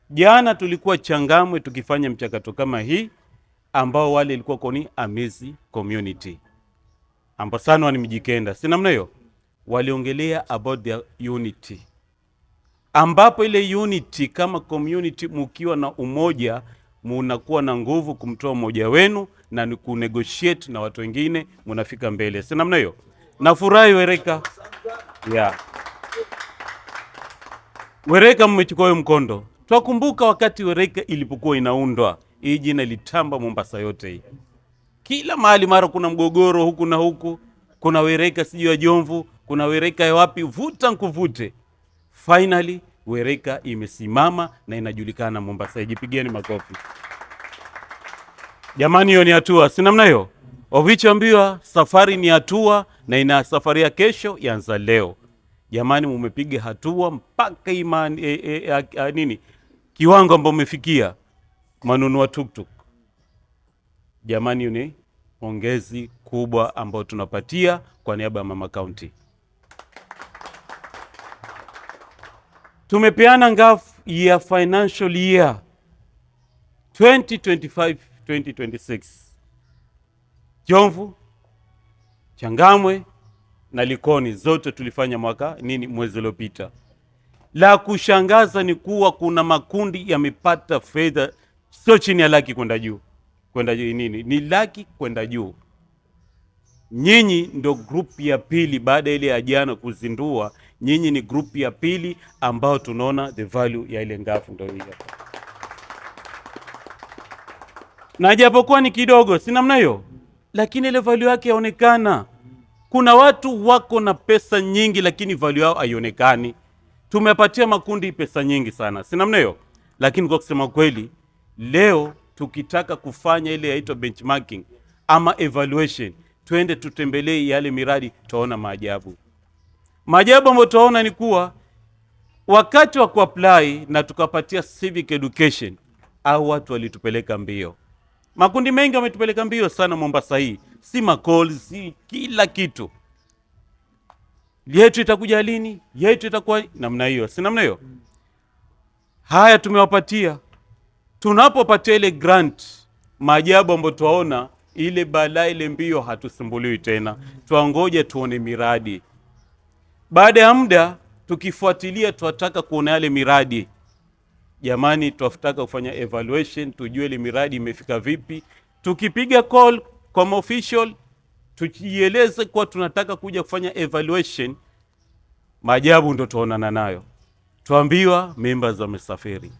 Jana tulikuwa Changamwe tukifanya mchakato kama hii, ambao wale ilikuwa koni Amizi community, ambao sana ni Mijikenda. Si namna hiyo? Waliongelea about their unity, ambapo ile unity kama community, mukiwa na umoja munakuwa na nguvu kumtoa mmoja wenu na ni kunegotiate na watu wengine, munafika mbele. Si namna hiyo? Nafurahi Wereka. Yeah. Wereka mmechukua huyo mkondo. Twakumbuka wakati Wereka ilipokuwa inaundwa, hii jina ilitamba Mombasa yote hii. Kila mahali mara kuna mgogoro huku na huku, kuna Wereka sijui ya Jomvu, kuna Wereka ya wapi, vuta nkuvute. Finally Wereka imesimama na inajulikana Mombasa. Jipigieni makofi. Jamani, hiyo ni hatua, si namna hiyo? Ovichoambiwa safari ni hatua na ina safari ya kesho yaanza leo. Jamani, mumepiga hatua mpaka imani nini kiwango ambao umefikia manunua tuktuk. Jamani, ni pongezi kubwa ambayo tunapatia kwa niaba ya Mama County. Tumepeana ngafu ya financial year 2025-2026. Jomvu, Changamwe na Likoni zote tulifanya mwaka nini mwezi uliopita. La kushangaza ni kuwa kuna makundi yamepata fedha sio chini ya laki kwenda juu. Kwenda juu nini? Ni laki kwenda juu. Nyinyi ndo group ya pili baada ile ya jana kuzindua, nyinyi ni group ya pili ambao tunaona the value ya ile ngafu ndo hii hapa. Na japokuwa ni kidogo, si namna hiyo, lakini ile value yake yaonekana. Kuna watu wako na pesa nyingi lakini value yao haionekani. Tumepatia makundi pesa nyingi sana, si namna hiyo? Lakini kwa kusema kweli, leo tukitaka kufanya ile yaitwa benchmarking ama evaluation, twende tutembelee yale miradi, tuona maajabu. Maajabu ambayo tunaona ni kuwa wakati wa kuapply na tukapatia civic education, au watu walitupeleka mbio. Makundi mengi wametupeleka mbio sana Mombasa hii, si macalls, si kila kitu. Yetu itakuja lini? Yetu itakuwa namna hiyo, si namna hiyo? Haya tumewapatia. Tunapopatia ile grant, maajabu ambayo tuwaona ile balaa ile mbio hatusumbuliwi tena. Tuangoje tuone miradi. Baada ya muda tukifuatilia tuataka kuona yale miradi. Jamani, tuataka kufanya evaluation, tujue ile miradi imefika vipi. Tukipiga call kwa official, tujieleze kwa tunataka kuja kufanya evaluation, maajabu ndo tuonana nayo. Tuambiwa members wamesafiri.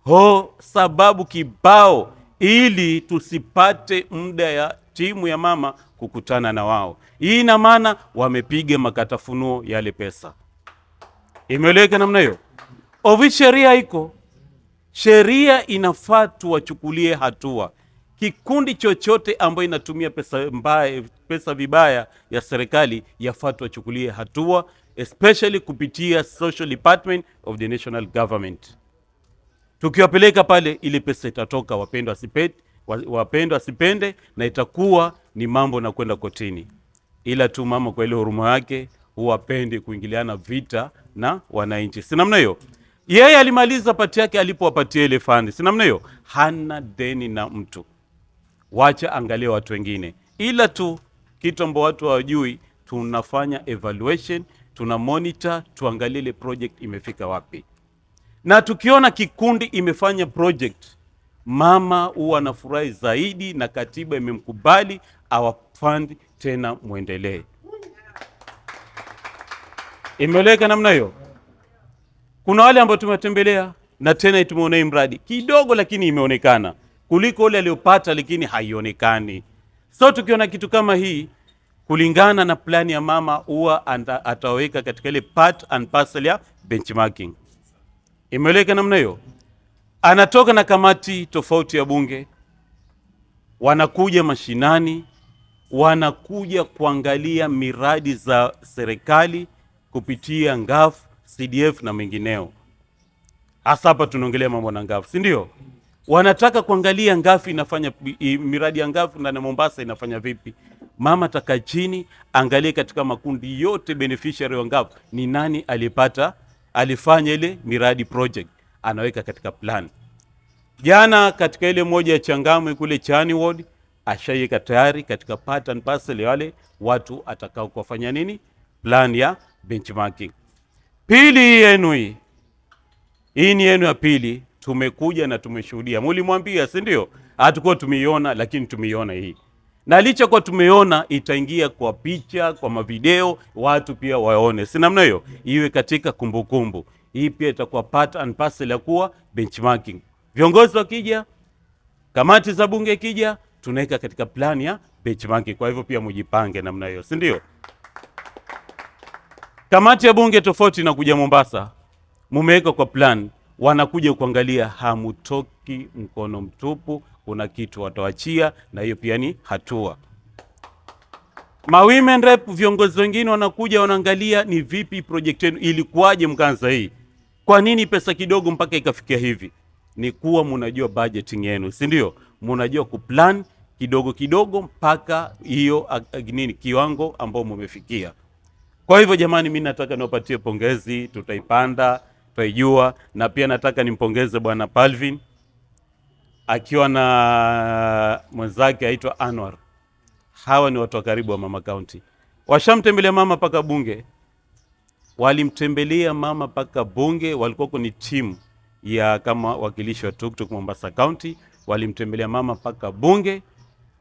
Ho, sababu kibao ili tusipate muda ya timu ya mama kukutana na wao. Hii ina maana wamepiga makatafunuo yale pesa. Imeeleweka namna hiyo? Ovi sheria iko. Sheria inafaa tuwachukulie hatua. Kikundi chochote ambayo inatumia pesa mbaya, pesa vibaya ya serikali yafaa tuwachukulie hatua, especially kupitia Social Department of the National Government. Tukiwapeleka pale ile pesa itatoka, wapendwa asipende, asipende, na itakuwa ni mambo na kwenda kotini. Ila tu mama kwa ile huruma yake huwapendi kuingiliana vita na wananchi. Si namna hiyo? Yeye alimaliza pati yake alipowapatia ile fund. Si namna hiyo? Hana deni na mtu. Wacha angalie watu wengine. Ila tu kitu ambacho watu hawajui, tunafanya evaluation, tuna monitor, tuangalie ile project imefika wapi. Na tukiona kikundi imefanya project, mama huwa anafurahi zaidi na katiba imemkubali our fund tena muendelee. Imeeleweka namna hiyo? Kuna wale ambao tumetembelea na tena tumeona mradi kidogo lakini imeonekana kuliko ule aliyopata lakini haionekani. So tukiona kitu kama hii kulingana na plani ya mama huwa ataweka katika ile part and parcel ya benchmarking. Imeeleweka namna hiyo? Anatoka na kamati tofauti ya bunge, wanakuja mashinani, wanakuja kuangalia miradi za serikali kupitia NGAAF, CDF na mengineo. Hasa hapa tunaongelea mambo na NGAAF, si ndio? Wanataka kuangalia NGAAF inafanya miradi ya NGAAF ndani ya Mombasa inafanya vipi. Mama atakaa chini angalie katika makundi yote beneficiary wa NGAAF ni nani alipata, alifanya ile miradi project, anaweka katika plan. Jana katika ile moja ya Changamwe kule Chani Ward ashaiweka tayari katika part and parcel ya wale watu atakao kuwafanya nini, plan ya benchmarking. Pili, hii yenu hii, hii ni yenu ya pili, tumekuja na tumeshuhudia. Mulimwambia, si ndio? Hatukuwa tumeiona, lakini tumeiona hii, na licha kwa tumeiona, itaingia kwa picha, kwa mavideo, watu pia waone, si namna hiyo, iwe katika kumbukumbu. Hii pia itakuwa part and parcel ya kuwa benchmarking. Viongozi wakija, kamati za bunge ikija, tunaweka katika plan ya benchmarking. Kwa hivyo pia mujipange namna hiyo, si ndio? Kamati ya bunge tofauti na kuja Mombasa, mumeweka kwa plan, wanakuja kuangalia, hamutoki mkono mtupu, kuna kitu watawachia, na hiyo pia ni hatua. Ma women rep, viongozi wengine wanakuja wanaangalia ni vipi project yenu ilikuwaje, mkaanza hii, kwa nini pesa kidogo mpaka ikafikia hivi? Ni kuwa mnajua budgeting yenu, si ndio? Mnajua kuplan kidogo kidogo mpaka hiyo nini kiwango ambao mumefikia. Kwa hivyo jamani, mimi nataka niwapatie pongezi, tutaipanda, tutaijua, na pia nataka nimpongeze Bwana Palvin akiwa na mwenzake aitwa Anwar. Hawa ni watu wa karibu wa Mama County. Washamtembelea mama mpaka bunge, walimtembelea mama mpaka bunge, walikuwa ni timu ya kama wakilishi wa Tuktuk Mombasa County, walimtembelea mama mpaka bunge.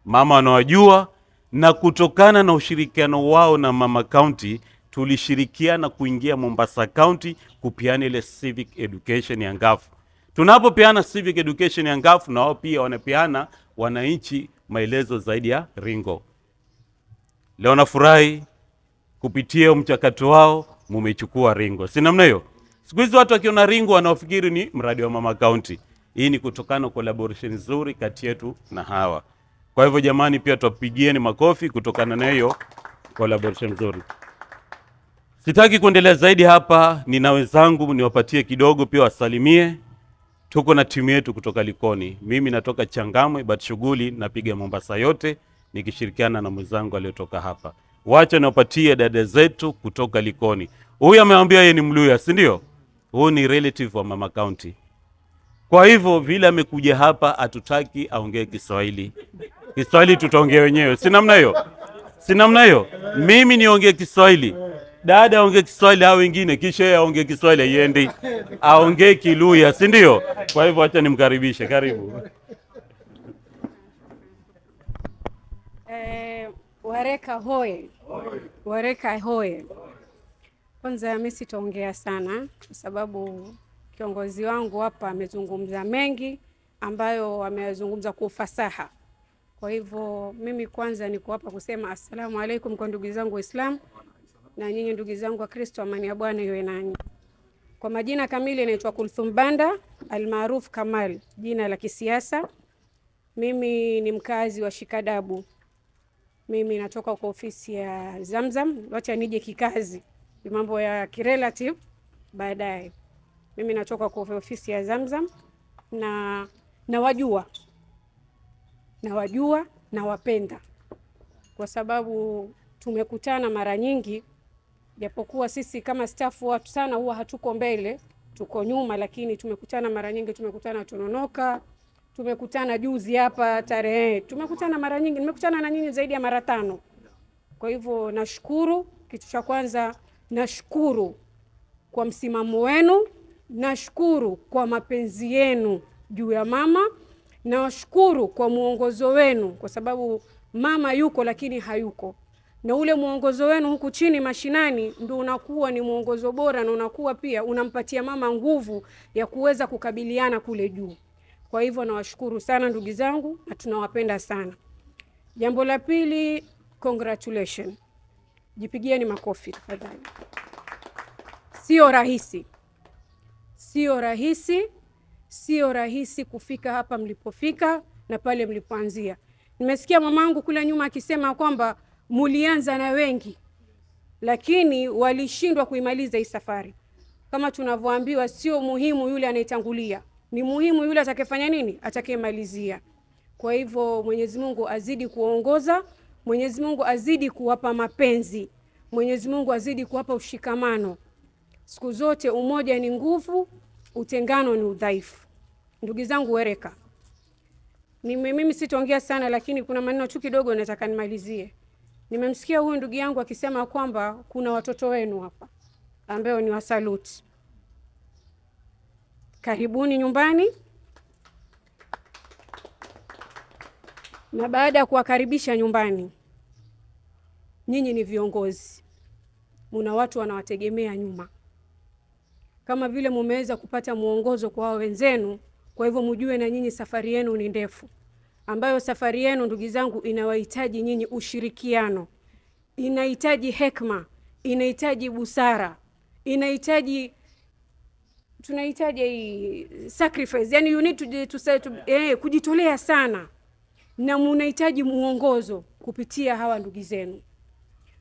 Mama wanawajua, na kutokana na ushirikiano wao na Mama County tulishirikiana kuingia Mombasa County kupeana ile civic education ya NGAAF. Tunapopeana civic education ya NGAAF, na wao pia wanapeana wananchi maelezo zaidi ya Ringo. Leo nafurahi kupitia mchakato wao mumechukua Ringo, si namna hiyo? Siku hizi watu wakiona Ringo wanaofikiri ni mradi wa Mama County. Hii ni kutokana na collaboration nzuri kati yetu na hawa. Kwa hivyo jamani, pia tuwapigieni makofi kutokana na hiyo collaboration nzuri. Sitaki kuendelea zaidi hapa, nina wenzangu niwapatie kidogo pia wasalimie. Tuko na timu yetu kutoka Likoni. Mimi natoka Changamwe, but shughuli napiga Mombasa yote nikishirikiana na mwenzangu aliyotoka hapa. Wacha niwapatie dada zetu kutoka Likoni. Huyu ameambia yeye ni Mluya, si ndio? Huyu ni relative wa Mama County. Kwa hivyo vile amekuja hapa, hatutaki aongee Kiswahili. Kiswahili tutaongea wenyewe, si namna hiyo? Si namna hiyo? Mimi niongee Kiswahili, dada aongee Kiswahili, hao wengine kisha yeye aongee Kiswahili, haiendi. Aongee Kiluya, si ndio? Kwa hivyo acha nimkaribishe, karibu. Wareka hoye. Wareka hoye. Kwanza mimi sitaongea sana kwa sababu kiongozi wangu hapa amezungumza mengi ambayo ameyazungumza kwa ufasaha. Kwa hivyo mimi kwanza niko hapa kusema assalamu alaikum kwa ndugu zangu Waislamu na nyinyi ndugu zangu wa Kristo, amani ya Bwana iwe nanyi. Kwa majina kamili naitwa Kulthum Banda almaruf Kamal, jina la kisiasa. Mimi ni mkazi wa Shikadabu. Mimi natoka kwa ofisi ya Zamzam. Wacha nije kikazi, mambo ya kirelative baadaye. Mimi natoka kwa ofisi ya Zamzam na nawajua na wapenda kwa sababu tumekutana mara nyingi, japokuwa sisi kama staff watu sana huwa hatuko mbele, tuko nyuma, lakini tumekutana mara nyingi. Tumekutana Tononoka, tumekutana juzi hapa tarehe, tumekutana mara nyingi, nimekutana na nyinyi zaidi ya mara 5. Kwa hivyo nashukuru. Kitu cha kwanza nashukuru kwa msimamo wenu, nashukuru kwa mapenzi yenu juu ya mama, nashukuru kwa muongozo wenu, kwa sababu mama yuko lakini hayuko, na ule muongozo wenu huku chini mashinani ndio unakuwa ni muongozo bora, na unakuwa pia unampatia mama nguvu ya kuweza kukabiliana kule juu. Kwa hivyo nawashukuru sana ndugu zangu na tunawapenda sana. Jambo la pili, congratulations. Jipigieni makofi tafadhali. Sio rahisi. Sio rahisi. Sio rahisi kufika hapa mlipofika na pale mlipoanzia. Nimesikia mamangu kule nyuma akisema kwamba mulianza na wengi. lakini walishindwa kuimaliza hii safari. Kama tunavyoambiwa, sio muhimu yule anayetangulia, ni muhimu yule atakayefanya nini, atakayemalizia. Kwa hivyo Mwenyezi Mungu azidi kuongoza, Mwenyezi Mungu azidi kuwapa mapenzi, Mwenyezi Mungu azidi kuwapa ushikamano. Siku zote umoja ni nguvu, utengano ni udhaifu. Ndugu zangu Wereka, mimi sitaongea sana, lakini kuna maneno tu kidogo nataka nimalizie. Nimemsikia huyu ndugu yangu akisema kwamba kuna watoto wenu hapa ambao ni wasaluti. Karibuni nyumbani. Na baada ya kuwakaribisha nyumbani, nyinyi ni viongozi, muna watu wanawategemea nyuma. Kama vile mumeweza kupata muongozo kwa wenzenu, kwa hivyo mjue na nyinyi safari yenu ni ndefu, ambayo safari yenu ndugu zangu inawahitaji nyinyi ushirikiano, inahitaji hekma, inahitaji busara, inahitaji tunahitaji sacrifice, yani you need to kujitolea sana, na munahitaji muongozo kupitia hawa ndugu zenu.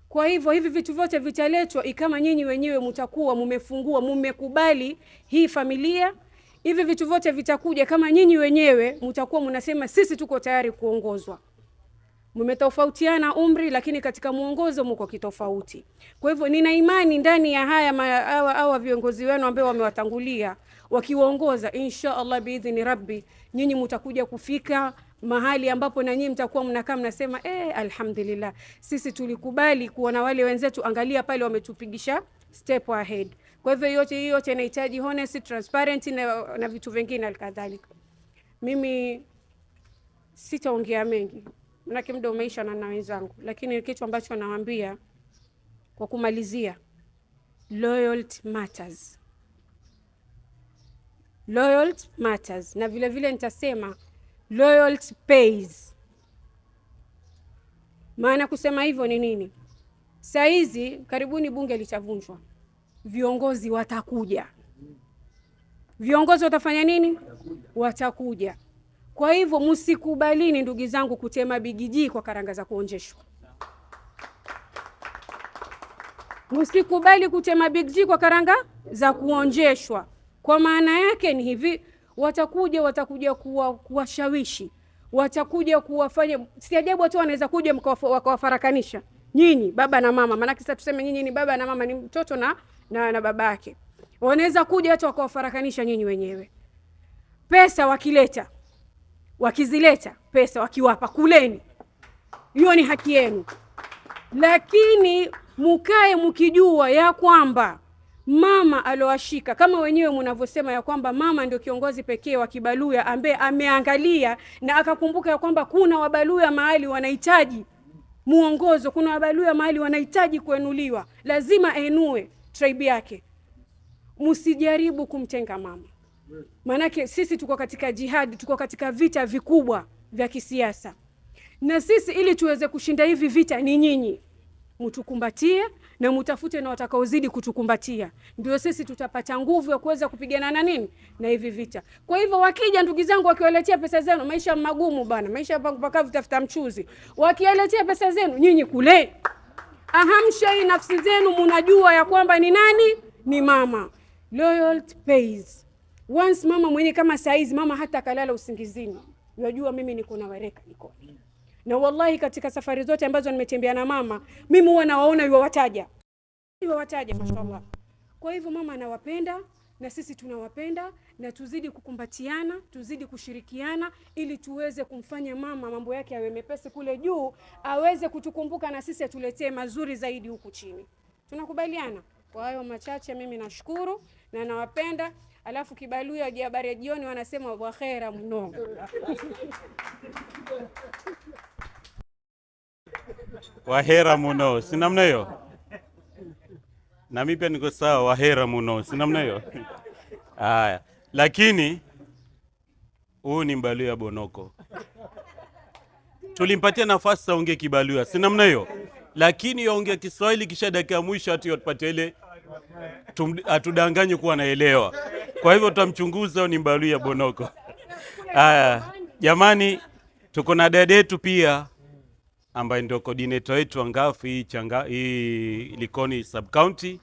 Kwa hivyo hivi vitu vyote vitaletwa kama nyinyi wenyewe mtakuwa mumefungua, mumekubali hii familia. Hivi vitu vyote vitakuja kama nyinyi wenyewe mtakuwa mnasema sisi tuko tayari kuongozwa. Mmetofautiana umri, lakini katika muongozo mko kitofauti. Kwa hivyo nina imani ndani ya haya hawa viongozi wenu ambao wamewatangulia wakiwaongoza, insha Allah biidhni rabbi, nyinyi mtakuja kufika mahali ambapo na nyinyi mtakuwa mnakaa mnasema alhamdulillah, sisi tulikubali kuona wale wenzetu, angalia pale wametupigisha step ahead. Kwa hivyo yote yote inahitaji honesty, transparency na vitu vingine alikadhalika. Mimi sitaongea mengi, manake muda umeisha na wenzangu, lakini kitu ambacho nawaambia kwa kumalizia, loyalty matters. Loyalty matters. Na vile vile nitasema loyalty pays. Maana kusema hivyo ni nini? Saa hizi karibuni bunge litavunjwa. Viongozi watakuja. Viongozi watafanya nini? Watakuja. Kwa hivyo msikubalini ndugu zangu kutema bigiji kwa karanga za kuonjeshwa. Msikubali kutema bigiji kwa karanga za kuonjeshwa. Kwa maana yake ni hivi, watakuja kuwashawishi, watakuja kuwafanya, si ajabu watu wanaweza kuja wakawafarakanisha nyinyi baba na mama, maana sasa tuseme nyinyi ni baba na mama, ni mtoto na babake. Wanaweza kuja hata wakawafarakanisha nyinyi wenyewe. Pesa wakileta, wakizileta pesa wakiwapa, kuleni, hiyo ni haki yenu. Lakini mukae mkijua ya kwamba mama alowashika, kama wenyewe mnavyosema ya kwamba mama ndio kiongozi pekee wa Kibaluya ambaye ameangalia na akakumbuka ya kwamba kuna Wabaluya mahali wanahitaji muongozo, kuna Wabaluya mahali wanahitaji kuenuliwa, lazima enue tribe yake. Msijaribu kumtenga mama, manake sisi tuko katika jihad, tuko katika vita vikubwa vya kisiasa, na sisi ili tuweze kushinda hivi vita ni nyinyi mtukumbatie na mutafute na watakaozidi kutukumbatia, ndio sisi tutapata nguvu ya kuweza kupigana na nini na hivi vita. Kwa hivyo wakija ndugu zangu wakiwaletea pesa zenu, maisha magumu bana, maisha pakavu tafuta mchuzi, wakiwaletea pesa zenu nyinyi kule ahamsha hii nafsi zenu, mnajua ya kwamba ni nani? Ni mama. Loyalty pays. Once mama mwenye kama saizi mama hata kalala usingizini, unajua mimi niko na Wereka niko. Na wallahi katika safari zote ambazo nimetembea na mama, mimi huwa nawaona yuwataja. Yuwataja mashallah. Kwa hivyo mama anawapenda na sisi tunawapenda, na tuzidi kukumbatiana, tuzidi kushirikiana ili tuweze kumfanya mama mambo yake yawe mepesi kule juu, aweze kutukumbuka na sisi atuletee mazuri zaidi huku chini. Tunakubaliana? Kwa hayo machache mimi nashukuru na nawapenda. Alafu Kibaluya habari ya jioni wanasema bwahera mno. Wahera muno, si namna hiyo? Na mimi pia niko sawa, wahera muno, si namna hiyo? Haya, lakini huyu ni Mbaluya Bonoko. Tulimpatia nafasi aongee Kibaluya, si namna hiyo? Lakini yaongea Kiswahili kisha dakika ya mwisho ati atupatie ile, atudanganye kuwa anaelewa. Kwa hivyo tutamchunguza, ni Mbaluya Bonoko. Haya, jamani, tuko na dada yetu pia ambaye ndio coordinator wetu wa Ngafu hii changa hii Likoni sub county,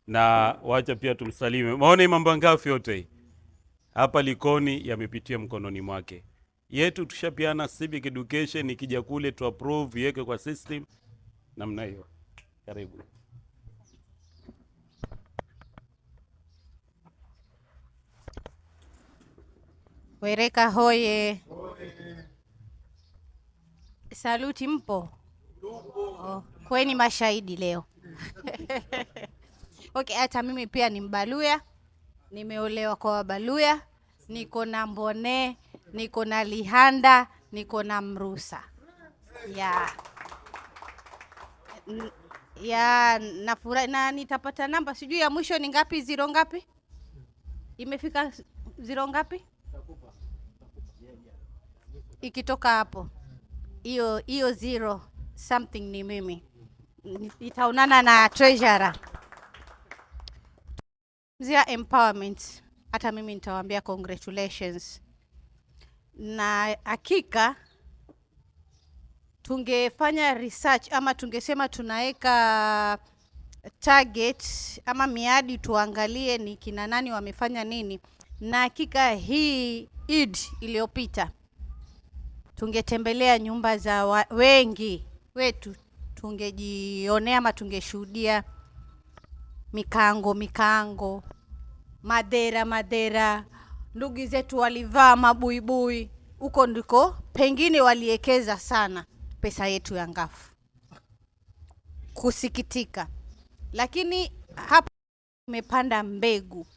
na wacha pia tumsalime. Maone mambo ya Ngafu yote hii hapa Likoni yamepitia mkononi mwake. Yetu tushapiana civic education, ikija kule tu approve iweke kwa system namna hiyo. Karibu. Wereka hoye! Saluti mpo? Oh, kweni mashahidi leo. Okay, hata mimi pia ni Mbaluya, nimeolewa kwa Wabaluya, niko na Mbone, niko na Lihanda, niko na Mrusa. Yeah. Ya nafurahi na nitapata namba, sijui ya mwisho ni ngapi, zero ngapi? Imefika zero ngapi? Ikitoka hapo hiyo hiyo zero something ni mimi, nitaonana na treasurer zia empowerment. Hata mimi nitawaambia congratulations, na hakika tungefanya research ama tungesema tunaweka target ama miadi tuangalie ni kina nani wamefanya nini, na hakika hii Eid iliyopita tungetembelea nyumba za wengi wetu, tungejionea ama tungeshuhudia mikango mikango, madera madera, ndugu zetu walivaa mabuibui. Huko ndiko pengine waliekeza sana pesa yetu ya Ngafu. Kusikitika, lakini hapa tumepanda mbegu,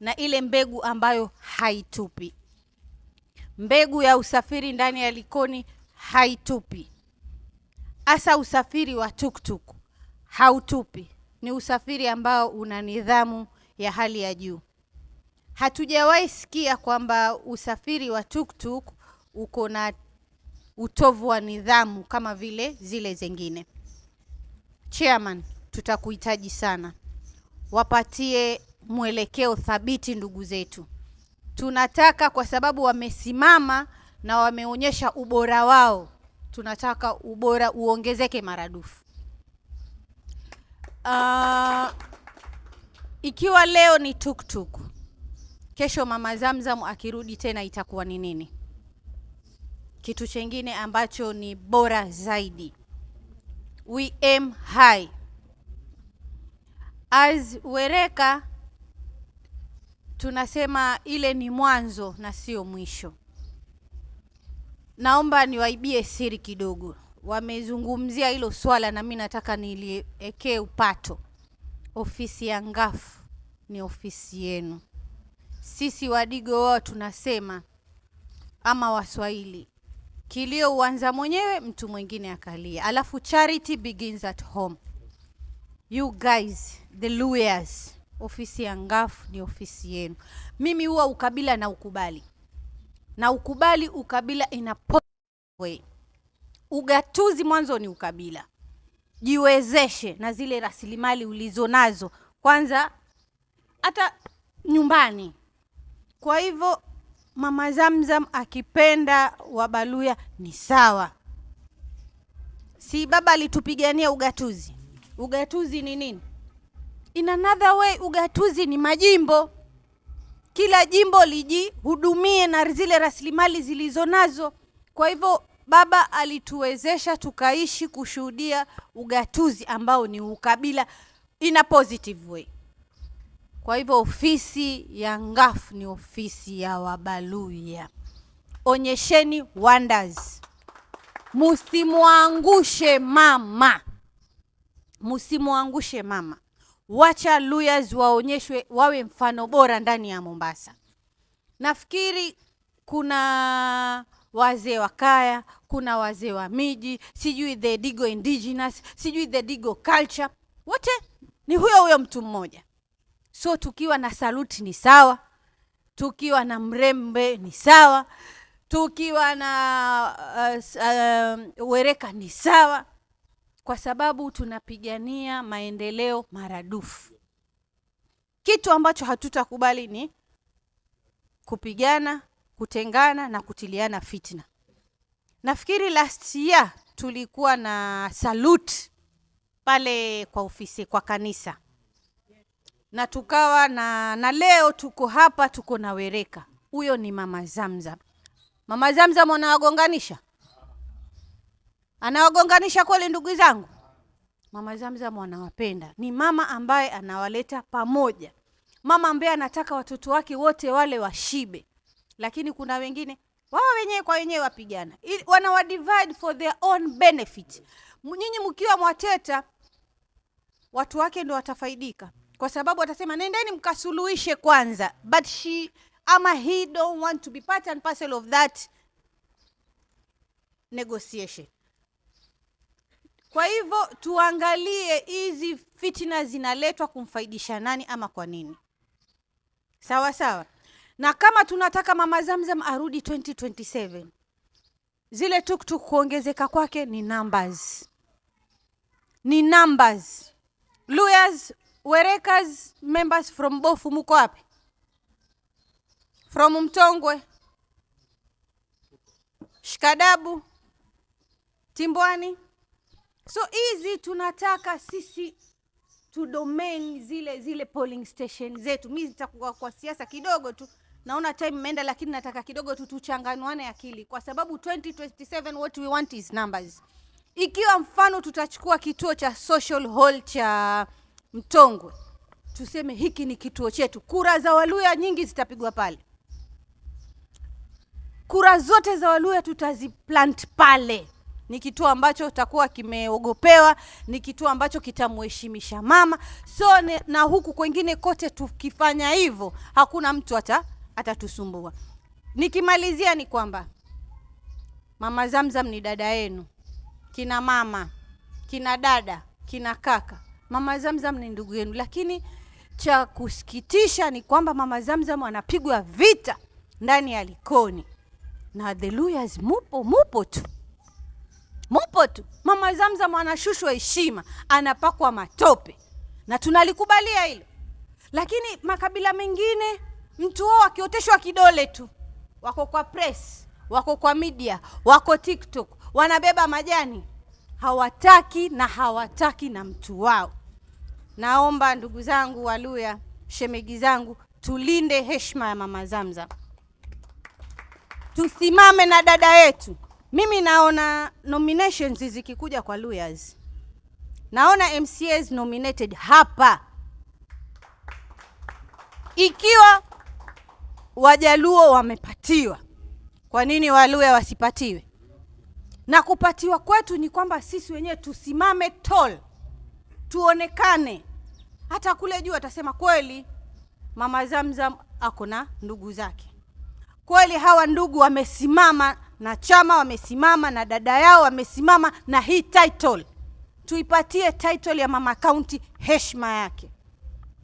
na ile mbegu ambayo haitupi. Mbegu ya usafiri ndani ya Likoni haitupi, hasa usafiri wa tuktuk hautupi. Ni usafiri ambao una nidhamu ya hali ya juu. Hatujawahi sikia kwamba usafiri wa tuktuk uko na utovu wa nidhamu kama vile zile zingine. Chairman, tutakuhitaji sana, wapatie mwelekeo thabiti ndugu zetu. Tunataka, kwa sababu wamesimama na wameonyesha ubora wao, tunataka ubora uongezeke maradufu. Ikiwa leo ni tuktuk, kesho Mama Zamzam akirudi tena itakuwa ni nini? Kitu chengine ambacho ni bora zaidi. We aim high. As Wereka tunasema ile ni mwanzo na sio mwisho. Naomba niwaibie siri kidogo. Wamezungumzia hilo swala na mimi nataka niliekee upato. Ofisi ya Ngafu ni ofisi yenu. Sisi Wadigo wao tunasema, ama Waswahili, kilio uanza mwenyewe, mtu mwingine akalia. Alafu charity begins at home. You guys, the Luyas, ofisi ya Ngafu ni ofisi yenu. Mimi huwa ukabila na ukubali. Na ukubali ukabila in a positive way. Ugatuzi mwanzo ni ukabila. Jiwezeshe na zile rasilimali ulizonazo kwanza hata nyumbani. Kwa hivyo Mama Zamzam akipenda Wabaluya ni sawa. Si baba alitupigania ugatuzi? Ugatuzi ni nini? In another way, ugatuzi ni majimbo. Kila jimbo lijihudumie na zile rasilimali zilizonazo. Kwa hivyo baba alituwezesha tukaishi kushuhudia ugatuzi ambao ni ukabila in a positive way. Kwa hivyo ofisi ya Ngafu ni ofisi ya Wabaluya. Onyesheni wonders. Msimuangushe mama. Msimuangushe mama. Wacha Luyas waonyeshwe, wawe mfano bora ndani ya Mombasa. Nafikiri kuna wazee wa kaya, kuna wazee wa miji, sijui the Digo indigenous, sijui the Digo culture, wote ni huyo huyo mtu mmoja. So tukiwa na Saluti ni sawa, tukiwa na Mrembe ni sawa, tukiwa na Wereka ni sawa, kwa sababu tunapigania maendeleo maradufu. Kitu ambacho hatutakubali ni kupigana, kutengana na kutiliana fitna. Nafikiri last year tulikuwa na salute pale kwa ofisi kwa kanisa, na tukawa na leo tuko hapa, tuko na Wereka. Huyo ni Mama Zamzam. Mama Zamzam anawagonganisha? Anawagonganisha kweli ndugu zangu? Mama Zamzam anawapenda. Ni mama ambaye anawaleta pamoja. Mama ambaye anataka watoto wake wote wale washibe. Lakini kuna wengine wao wenyewe kwa wenyewe wapigana. Wanawa divide for their own benefit. Nyinyi mkiwa mwateta, watu wake ndio watafaidika. Kwa sababu watasema nendeni mkasuluhishe kwanza. But she ama he don't want to be part and parcel of that negotiation. Kwa hivyo tuangalie hizi fitina zinaletwa kumfaidisha nani ama kwa nini. Sawa sawa. Na kama tunataka Mama Zamzam arudi 2027, zile tuktuk kuongezeka kwake ni numbers. Ni numbers. Luyas, Werekas, members from Bofu muko wapi? From Mtongwe, Shikadabu, Timbwani. So hizi tunataka sisi tu domain zile polling station zetu. Mimi nitakuwa kwa siasa kidogo tu. Naona time imeenda, lakini nataka kidogo tu tuchanganuane akili, kwa sababu 2027 what we want is numbers. Ikiwa mfano tutachukua kituo cha social hall cha Mtongwe, tuseme hiki ni kituo chetu, kura za Waluya nyingi zitapigwa pale. Kura zote za Waluya tutaziplant pale. Ni kituo ambacho takuwa kimeogopewa, ni kituo ambacho kitamheshimisha mama. So na huku kwengine kote tukifanya hivyo, hakuna mtu atatusumbua. Nikimalizia ni kwamba Mama Zamzam ni dada yenu. Kina mama, kina dada, kina kaka. Mama Zamzam ni ndugu yenu. Lakini cha kusikitisha ni kwamba Mama Zamzam anapigwa vita ndani ya Likoni. Na the Luyas mupo tu. Mupo tu. Mama Zamzam anashushwa heshima, anapakwa matope. Na tunalikubalia hilo. Lakini makabila mengine mtu wao akioteshwa kidole tu, wako kwa press, wako kwa media, wako TikTok, wanabeba majani. Hawataki na hawataki na mtu wao. Naomba ndugu zangu Waluya, shemegi zangu, tulinde heshima ya Mama Zamzam. Tusimame na dada yetu. Mimi naona nominations zikikuja kwa Luyas. Naona MCAs nominated hapa. Ikiwa Wajaluo wamepatiwa, kwa nini Waluya wasipatiwe? Na kupatiwa kwetu ni kwamba sisi wenyewe tusimame tall, tuonekane. Hata kule juu atasema kweli Mama Zamzam ako na ndugu zake. Kweli hawa ndugu wamesimama na chama, wamesimama na dada yao, wamesimama na hii title. Tuipatie title ya Mama County heshima yake.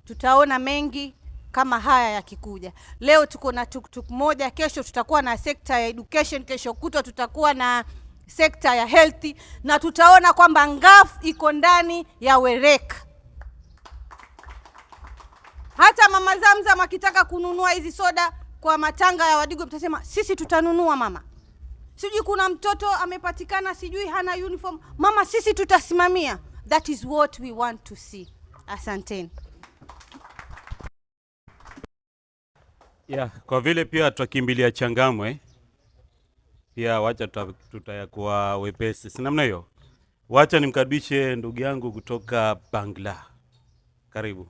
Tutaona mengi kama haya yakikuja. Leo tuko na tuktuk moja, kesho tutakuwa na sekta ya education, kesho kutwa tutakuwa na sekta ya health, na tutaona kwamba ngafu iko ndani ya Wereka. Hata Mama Zamzam akitaka kununua hizi soda kwa matanga ya Wadigo, mtasema sisi tutanunua mama. Sijui kuna mtoto amepatikana, sijui hana uniform, mama sisi tutasimamia. That is what we want to see. Asanteni. Yeah, kwa vile pia tutakimbilia Changamwe, pia wacha tutayakuwa wepesi, si namna hiyo? Wacha nimkaribishe ndugu yangu kutoka Bangla. Karibu.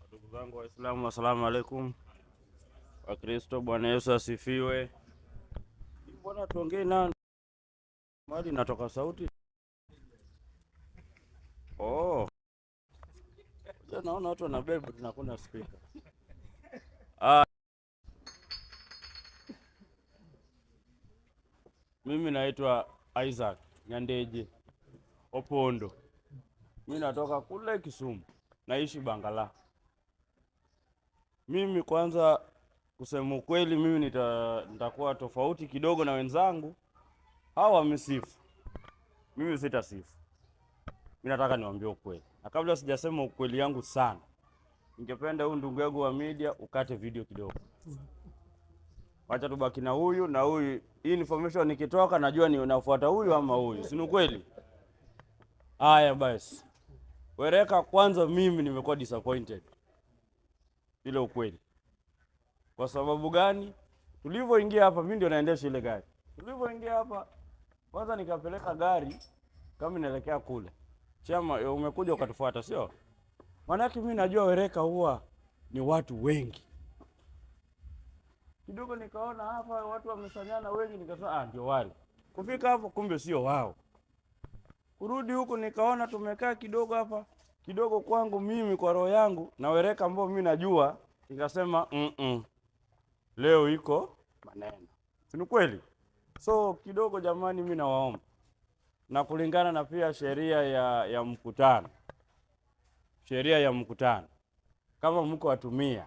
Ndugu zangu Waislamu, asalamu alaikum. Wakristo, Bwana Yesu asifiwe. Mbona tuongee na mali natoka sauti? Oh. Naona watu wanabeba, tunakuna speaker. Mimi naitwa Isaac Nyandeje Opondo. Mimi natoka kule Kisumu, naishi Bangala. Mimi kwanza kusema ukweli, mimi nitakuwa tofauti kidogo na wenzangu. Hawa wamesifu, mimi sitasifu. Mimi nataka niwaambie ukweli. Na kabla sijasema ukweli yangu sana, ningependa huyu ndugu yangu wa media ukate video kidogo. Wacha tubaki na huyu na huyu. Hii information nikitoka najua ni unafuata huyu ama huyu, si ni kweli? Haya basi, Wereka, kwanza mimi nimekuwa disappointed, ile ukweli. Kwa sababu gani? Tulivyoingia hapa, mimi ndio naendesha ile gari. Tulivyoingia hapa, kwanza nikapeleka gari kama inaelekea kule. Chama, umekuja ukatufuata, sio? Maanake mimi najua Wereka huwa ni watu wengi. Kidogo nikaona hapa watu wamesanyana wengi, nikasema ah, ndio wale. Kufika hapo kumbe sio wao. Kurudi huku nikaona tumekaa kidogo hapa, kidogo kwangu mimi kwa roho yangu na Wereka ambao mimi najua, nikasema leo iko maneno. Si ni kweli? So kidogo jamani, mimi nawaomba, na kulingana na pia sheria ya mkutano, sheria ya mkutano kama mko watumia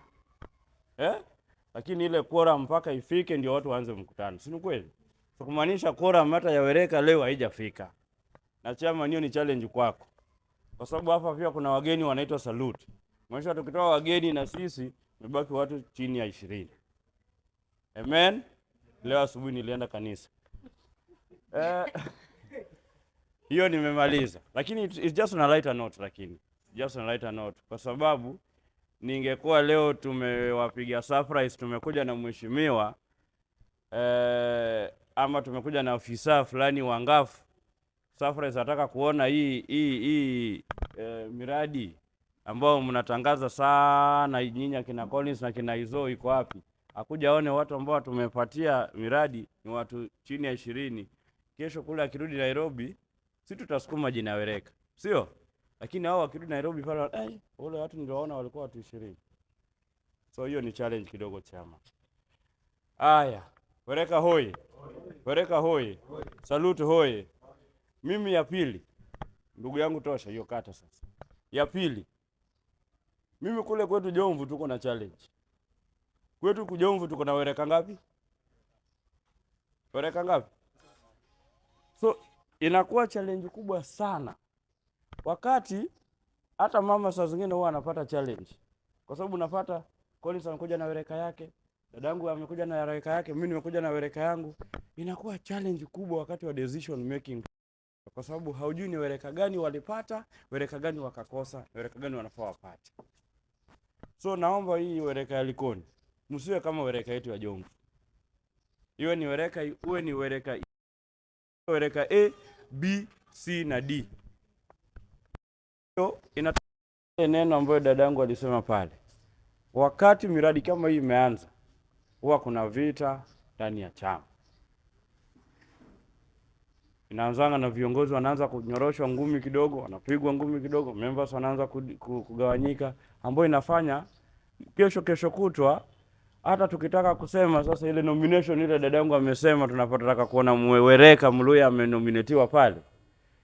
lakini ile quorum mpaka ifike ndio watu waanze mkutano, si ni kweli? So kumaanisha quorum hata ya Wereka leo haijafika. Na chama, hiyo ni challenge kwako, kwa sababu hapa pia kuna wageni wanaitwa Salute. Mwisho tukitoa wageni na sisi tumebaki watu chini ya 20. Amen. Leo asubuhi nilienda kanisa. Hiyo nimemaliza, lakini it's just on a lighter note, lakini just on a lighter note, kwa sababu ningekuwa leo tumewapiga surprise, tumekuja na mheshimiwa ama tumekuja na afisa fulani wa Ngafu, surprise ataka kuona hii miradi ambao mnatangaza sana nyinyi akina Collins na kina Izo iko wapi? Akuja aone watu ambao tumepatia miradi ni watu chini ya 20. Kesho kule akirudi Nairobi, si tutasukuma jina Wereka, sio? Lakini hao wakirudi Nairobi pale, wale watu ndio waona walikuwa watu 20. So hiyo ni challenge kidogo chama. Aya, Wereka hoi. Wereka hoi. Salute hoi. Mimi ya pili, ndugu yangu tosha hiyo kata sasa. Ya pili, mimi kule kwetu Jomvu tuko na challenge. Kwetu Kujomvu tuko na Wereka ngapi? Wereka ngapi? So inakuwa challenge kubwa sana. Wakati hata mama saa zingine huwa anapata challenge. Kwa sababu unapata Collins amekuja na Wereka yake, dadangu amekuja na Wereka yake, mimi nimekuja na Wereka yangu. Inakuwa challenge kubwa wakati wa decision making. Kwa sababu haujui ni Wereka gani walipata, Wereka gani wakakosa, Wereka gani wanafaa wapate. So naomba hii Wereka ya Likoni msiwe kama Wereka yetu ya Jomvu. Iwe ni Wereka, uwe ni Wereka, Wereka A, B, C na D. Hiyo ina neno ambayo dadangu alisema pale. Wakati miradi kama hii imeanza, huwa kuna vita ndani ya chama. Inaanzanga na viongozi wanaanza kunyoroshwa ngumi kidogo, wanapigwa ngumi kidogo, members wanaanza kugawanyika, ambayo inafanya kesho kutwa hata tukitaka kusema sasa ile nomination ile dadangu amesema tunapotaka kuona Mwereka Mluya amenominatiwa pale,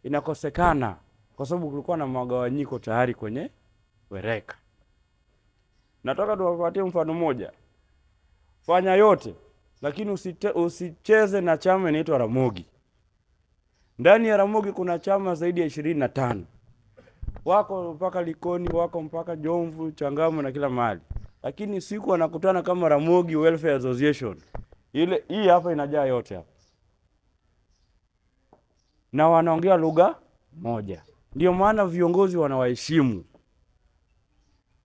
inakosekana kwa sababu kulikuwa na magawanyiko tayari kwenye Wereka. Nataka tuwapatie mfano mmoja. Fanya yote lakini usicheze na chama inaitwa Ramogi. Ndani ya Ramogi kuna chama zaidi ya 25. Wako mpaka Likoni, wako mpaka Jomvu, Changamwe na kila mahali. Lakini siku wanakutana kama Ramogi Welfare Association. Ile hii hapa inajaa yote hapa. Na wanaongea lugha moja. Ndio maana viongozi wanawaheshimu.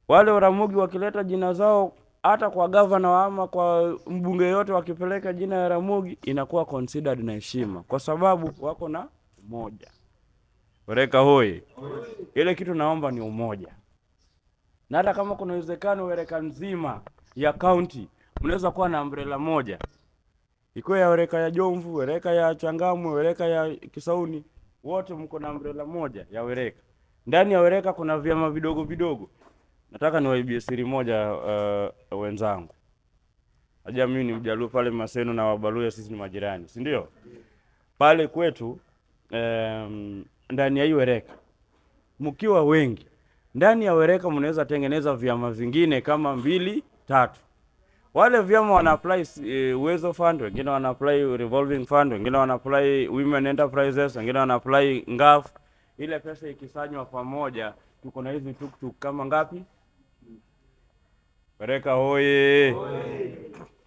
Wale Ramogi wakileta jina zao hata kwa governor ama kwa mbunge yote, wakipeleka jina ya Ramogi inakuwa considered na heshima kwa sababu wako na umoja. Wereka hoi. Ile kitu naomba ni umoja. Na hata kama kuna uwezekano Wereka nzima ya county mnaweza kuwa na umbrella moja. Ikuwe ya Wereka ya Jomvu, Wereka ya Changamwe, Wereka ya Kisauni, wote mko na umbrella moja ya Wereka. Ndani ya Wereka kuna vyama vidogo vidogo. Nataka niwaibie siri moja wenzangu. Najua mimi ni Mjaluo pale Maseno na Wabaluya sisi ni majirani, si ndio? Pale kwetu ndani ya hii Wereka mkiwa wengi, ndani ya Wereka mnaweza tengeneza vyama vingine kama 2, 3. Wale vyama wana apply Uwezo Fund, wengine wana apply Revolving Fund, wengine wana apply Women Enterprises, wengine wana apply Ngaf. Ile pesa ikisanywa pamoja, tuko na hizi tuktuk kama ngapi? Wereka hoye.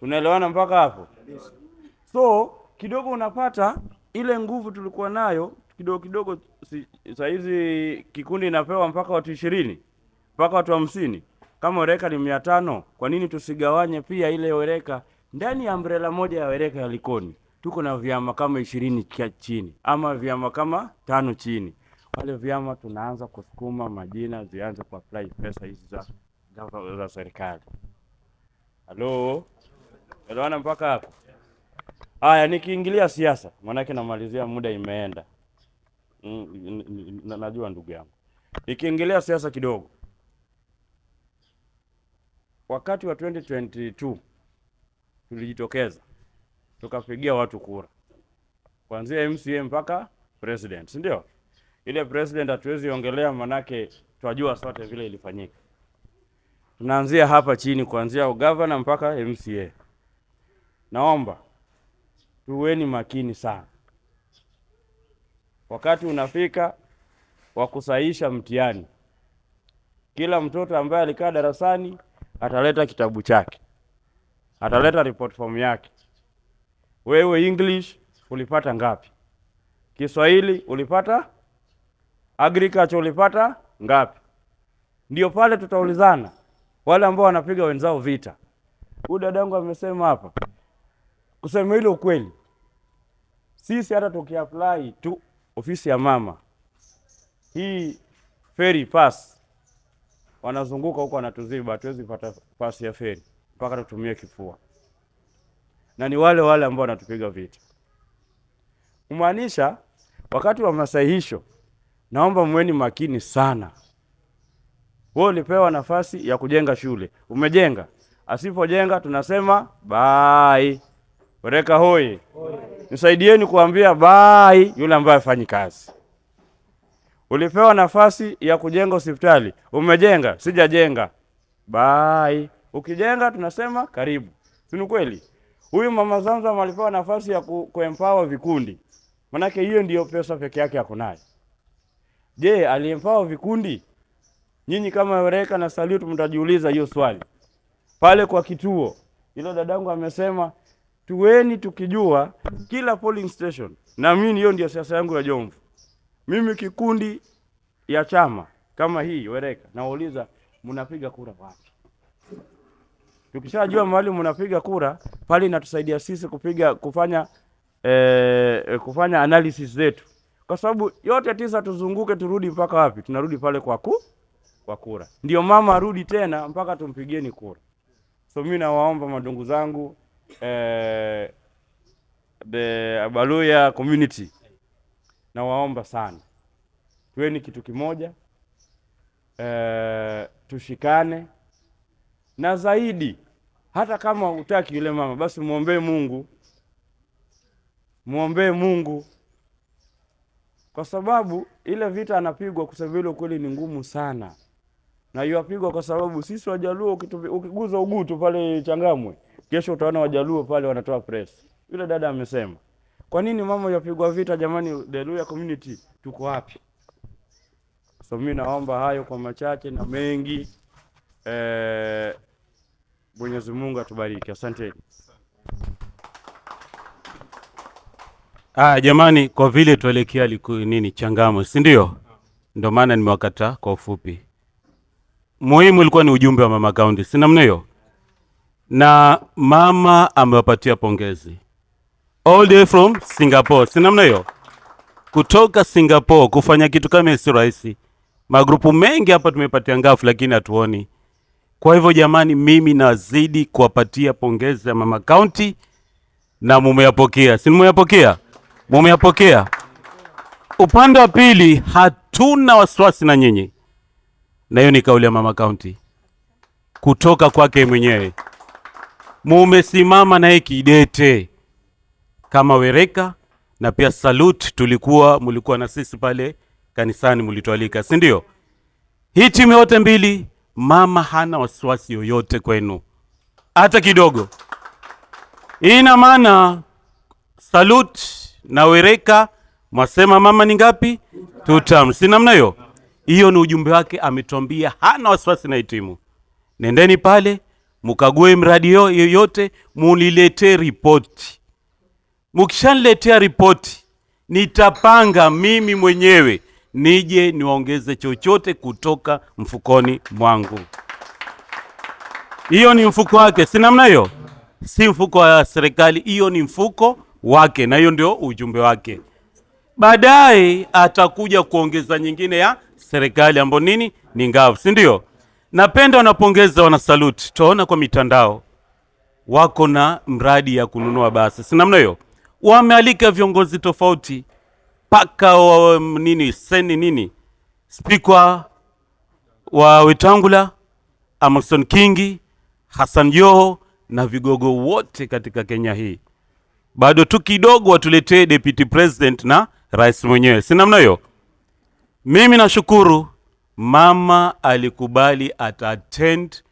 Tunaelewana mpaka hapo? So kidogo unapata ile nguvu tulikuwa nayo kidogo kidogo. Saa hizi kikundi inapewa mpaka watu 20 mpaka watu 50. Kama Wereka ni 500, kwa nini tusigawanye pia ile Wereka ndani ya umbrella moja ya Wereka ya Likoni? Tuko na vyama kama 20 chini ama vyama kama 5 chini. Wale vyama tunaanza kusukuma majina zianze kuapply pesa hizi za serikali. Halo? Elewana mpaka hapo? Haya, nikiingilia siasa, maanake namalizia muda imeenda. Najua ndugu yangu. Nikiingilia siasa kidogo. Wakati wa 2022 tulijitokeza tukapigia watu kura. Kuanzia MCA mpaka president, si ndio? Ile president hatuwezi ongelea manake twajua sote vile ilifanyika. Tunaanzia hapa chini kuanzia governor mpaka MCA. Naomba tuweni makini sana. Wakati unafika wa kusahihisha mtihani, kila mtoto ambaye alikaa darasani ataleta kitabu chake, ataleta report form yake. Wewe English ulipata ngapi? Kiswahili ulipata? Agriculture ulipata ngapi? Ndio pale tutaulizana wale ambao wanapiga wenzao vita. Huyu dadangu amesema hapa, kusema hilo ukweli, sisi hata tukiapply tu ofisi ya mama hii ferry pass, wanazunguka huko wanatuziba, hatuwezi kupata pass ya ferry mpaka tutumie kifua. Na ni wale wale ambao wanatupiga vita. Kumaanisha wakati wa masahihisho, naomba muweni makini sana. Wewe ulipewa nafasi ya kujenga shule, umejenga. Asipojenga tunasema bye. Wereka hoi. Nisaidieni kuambia bye yule ambaye hafanyi kazi. Ulipewa nafasi ya kujenga hospitali, umejenga, sijajenga, bye. Ukijenga tunasema karibu. Si ni kweli? Huyu mama Zamzam alipewa nafasi ya kuempower vikundi. Manake hiyo ndiyo pesa peke yake ako nayo. Je, aliempower vikundi? Nyinyi kama Wereka na Salute mtajiuliza hiyo swali. Pale kwa kituo, ilo dadangu amesema tuweni tukijua kila polling station. Na mimi hiyo ndio siasa yangu ya Jomvu. Mimi kikundi ya chama kama hii Wereka nauliza mnapiga kura wapi? Tukishajua mahali mnapiga kura, pale inatusaidia sisi kufanya analysis zetu. Kwa sababu yote 9 tuzunguke turudi mpaka wapi? Tunarudi pale kwa kura. Ndio mama arudi tena mpaka tumpigieni kura. So mimi nawaomba madungu zangu the Abaluya community, nawaomba sana tuweni kitu kimoja, tushikane. Na zaidi, hata kama hutaki yule mama, basi muombe Mungu. Muombe Mungu. Kwa sababu ile vita anapigwa, kusema ile kweli ni ngumu sana. Na yuapigwa kwa sababu sisi Wajaluo ukiguza ugutu pale Changamwe, kesho utaona Wajaluo pale wanatoa press. Yule dada amesema, kwa nini mama yapigwa vita jamani, the Luya community tuko wapi? So mimi naomba hayo kwa machache na mengi. Mwenyezi Mungu atubariki. Asante. Jamani, kwa vile tuelekea nini Changamwe, si ndio? Ndio maana nimewakata kwa ufupi. Muhimu ilikuwa ni ujumbe wa Mama County, si namna hiyo? Na mama amewapatia pongezi. All day from Singapore, si namna hiyo? Kutoka Singapore kufanya kitu kama si rahisi. Magrupu mengi hapa tumepatia ngafu lakini hatuoni. Kwa hivyo jamani, mimi nazidi kuwapatia pongezi ya Mama County na mumeyapokea. Si mumeyapokea? Mumeyapokea. Upande wa pili hatuna wasiwasi na nyinyi. Na hiyo ni kauli ya Mama County kutoka kwake mwenyewe. Mumesimama naye kidete kama Wereka, na pia Salute tulikuwa mulikuwa na sisi pale kanisani mlitualika, si ndio? Hii timu yote mbili, mama hana wasiwasi yoyote kwenu hata kidogo. Ina maana Salute na Wereka mwasema mama ni ngapi? 2 terms, si namna hiyo? Hiyo ni ujumbe wake, ametuambia hana wasiwasi na timu. Nendeni pale Mkague mradi yoyote, muniletee ripoti. Mkishaniletea ripoti, nitapanga mimi mwenyewe nije niwaongeze chochote kutoka mfukoni mwangu. Hiyo ni mfuko wake, si namna hiyo? Si mfuko wa serikali, hiyo ni mfuko wake, na hiyo ndio ujumbe wake. Baadaye atakuja kuongeza nyingine ya serikali ambayo nini? Ni ngavu, si ndio? Napenda wanapongeza, wana salute. Tunaona kwa mitandao wako na mradi ya kununua basi, si namna hiyo? Wamealika viongozi tofauti paka nini seni nini speaker wa Wetangula, Amason Kingi, Hassan Joho na vigogo wote katika Kenya hii. Bado tu kidogo watuletee deputy president na rais mwenyewe, si namna hiyo? Mimi nashukuru mama alikubali ata attend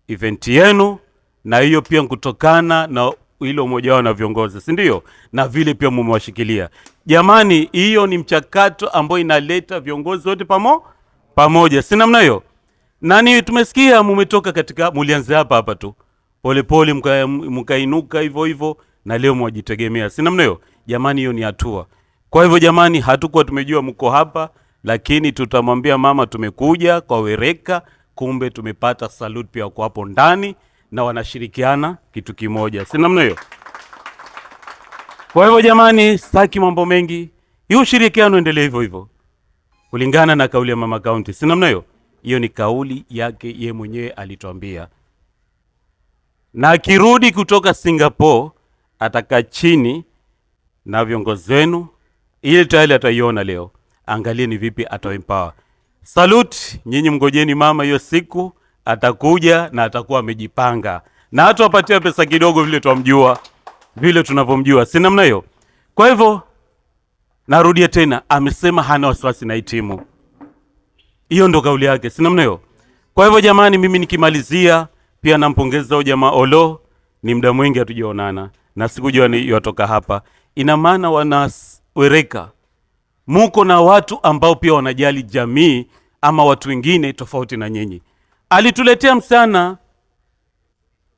event yenu, na hiyo pia kutokana na hilo umoja wao na viongozi, si ndio? Na vile pia mumewashikilia. Jamani, hiyo ni mchakato ambao inaleta viongozi wote pamoja, si namna hiyo? Nani tumesikia mumetoka katika, mulianza hapa hapa tu polepole mkainuka hivyo hivyo, na leo mwajitegemea, si namna hiyo? Jamani, hiyo ni hatua. Kwa hivyo jamani, hatukuwa tumejua mko hapa, lakini tutamwambia mama tumekuja kwa Wereka, kumbe tumepata salute pia kwa hapo ndani na wanashirikiana kitu kimoja, si namna hiyo? Kwa hivyo jamani, sitaki mambo mengi, hiyo ushirikiano endelee hivyo hivyo kulingana na kauli ya mama county, si namna hiyo? Hiyo ni kauli yake ye mwenyewe alituambia. Na akirudi kutoka Singapore atakaa chini na viongozi wenu, ile tayari ataiona leo, angalie ni vipi ataempower. Salute nyinyi, mngojeni mama hiyo siku atakuja na atakuwa amejipanga, na hatawapatia pesa kidogo vile twamjua, vile tunavyomjua, si namna hiyo? Kwa hivyo narudia tena, amesema hana wasiwasi na timu. Hiyo ndo kauli yake, si namna hiyo? Kwa hivyo jamani, mimi nikimalizia pia nampongeza huyo jamaa Olo, ni muda mwingi hatujaonana na sikujua ni yotoka hapa. Ina maana wanawereka muko na watu ambao pia wanajali jamii ama watu wengine tofauti na nyinyi. Alituletea msichana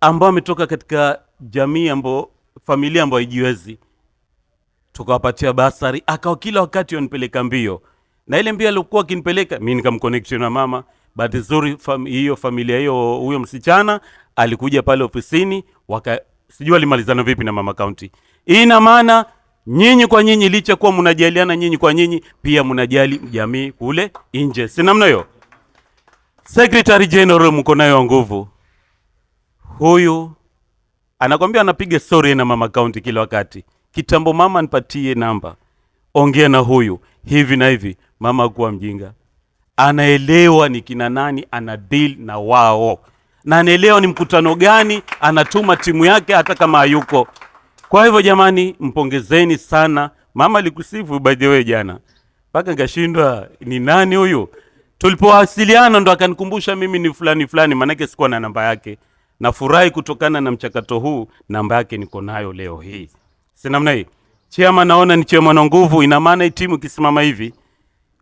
ambao ametoka katika jamii ambao familia ambayo haijiwezi, tukawapatia basari, akawa kila wakati anipeleka mbio, na ile mbio alikuwa akinipeleka mimi nikamconnect na mama. Bahati nzuri hiyo familia hiyo, huyo msichana alikuja pale ofisini, sijui alimalizana vipi na mama county. Ina maana nyinyi kwa nyinyi, licha kuwa mnajaliana nyinyi kwa nyinyi, pia mnajali jamii kule nje, si namna hiyo? Secretary General mko nayo nguvu. Huyu anakwambia anapiga story na mama county kila wakati. Kitambo mama nipatie namba, ongea na huyu hivi na hivi. Mama kuwa mjinga, anaelewa ni kina nani ana deal na wao, na anaelewa ni mkutano gani anatuma timu yake hata kama hayuko. Kwa hivyo jamani, mpongezeni sana. Mama alikusifu by the way jana, mpaka nikashindwa ni nani huyu. Tulipowasiliana ndo akanikumbusha mimi ni fulani fulani, maanake sikuwa na namba yake. Nafurahi kutokana na mchakato huu, namba yake niko nayo leo hii, si namna hii? Chairman naona ni chairman wa nguvu. Ina maana timu ikisimama hivi,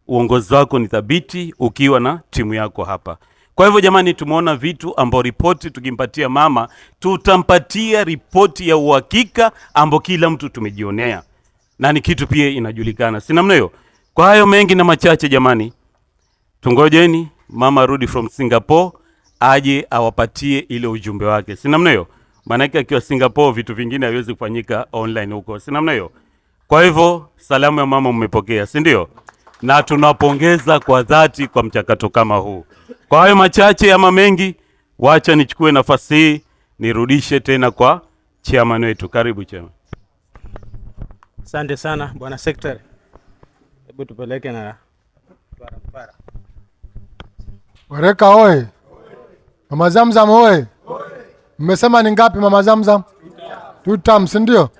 uongozi wako ni thabiti ukiwa na timu yako hapa. Kwa hivyo jamani, tumeona vitu ambao ripoti tukimpatia mama, tutampatia ripoti ya uhakika ambao kila mtu tumejionea, na ni kitu pia inajulikana, si namna hiyo? Kwa hayo mengi na machache jamani, tungojeni mama arudi from Singapore aje awapatie ile ujumbe wake, si namna hiyo? Maana akiwa Singapore vitu vingine haviwezi kufanyika online huko, si namna hiyo? Kwa hivyo salamu ya mama mmepokea, si ndio? Na tunapongeza kwa dhati kwa mchakato kama huu. Kwa hayo machache ama mengi, wacha nichukue nafasi hii nirudishe tena kwa chairman wetu. Karibu chairman. Asante sana bwana secretary. Hebu tupeleke na barabara. Wereka oye. Mama Zamzam oye. Mmesema ni ngapi Mama Zamzam? 2 terms, ndio?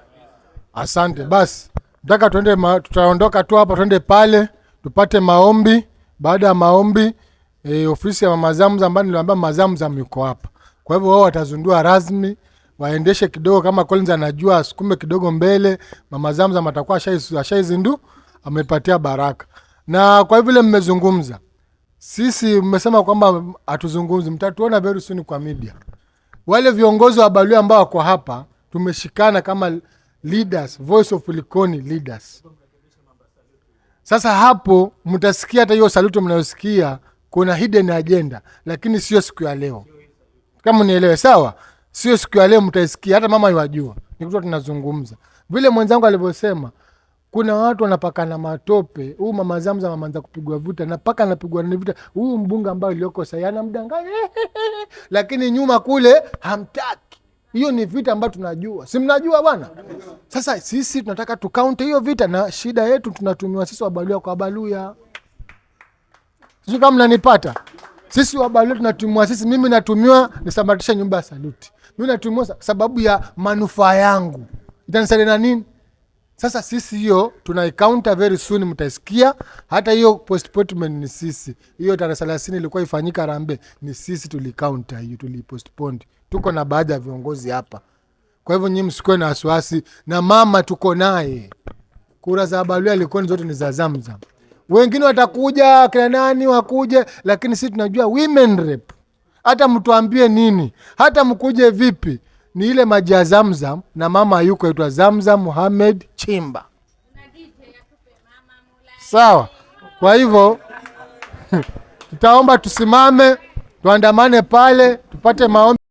Asante. Basi nataka tuende tutaondoka tu hapa tuende pale tupate maombi. Baada ya maombi ofisi ya Mama Zamzam ambayo niliwaambia Mama Zamzam yuko hapa. Kwa hivyo wao watazindua rasmi, waendeshe kidogo kama Collins anajua asukume kidogo mbele. Mama Zamzam atakuwa ashaizindu, amepatia baraka. Na kwa vile mmezungumza, sisi mmesema kwamba hatuzungumzi, mtatuona very soon kwa media. Wale viongozi wa Baluya ambao wako hapa tumeshikana kama leaders, Voice of Likoni leaders. Sasa hapo mtasikia hata hiyo saluti mnayosikia kuna hidden agenda, lakini sio siku ya leo. Kama nielewe sawa, sio siku ya leo mtaisikia, hata mama yajua. Ni kitu tunazungumza. Vile mwenzangu alivyosema, kuna watu wanapakana matope. Huyu mama Zamzam ameanza kupigwa vita na paka anapigwa na vita. Huyu mbunge ambaye aliyoko sasa anamdanganya, lakini nyuma kule hamtaki. Hiyo ni vita ambayo tunajua, si mnajua bwana? Sasa sisi tunataka tukaunte hiyo vita, na shida yetu tunatumiwa sisi Wabaluya kwa Wabaluya. Sijui kama mnanipata. Sisi Wabaluya tunatumiwa sisi, mimi natumiwa nisambaratishe nyumba ya Saluti, mimi natumiwa sababu ya manufaa yangu, itanisaidia na nini? Sasa sisi hiyo tunaicounter very soon, mtaisikia. Hata hiyo postponement ni sisi, hiyo tarehe 30 ilikuwa ifanyika Harambee, ni sisi tulicounter hiyo, tulipostpone. Tuko na baadhi ya viongozi hapa, kwa hivyo nyinyi msikuwe na wasiwasi, na mama tuko naye. Kura za Baluya Likoni zote ni za Zamzam. Wengine watakuja kina nani wakuje, lakini sisi tunajua women rep. Hata mtuambie nini, hata mkuje vipi, ni ile maji ya Zamzam na mama yuko aitwa Zamzam Muhammad Chimba. Sawa. Kwa hivyo tutaomba tusimame, tuandamane pale, tupate maombi.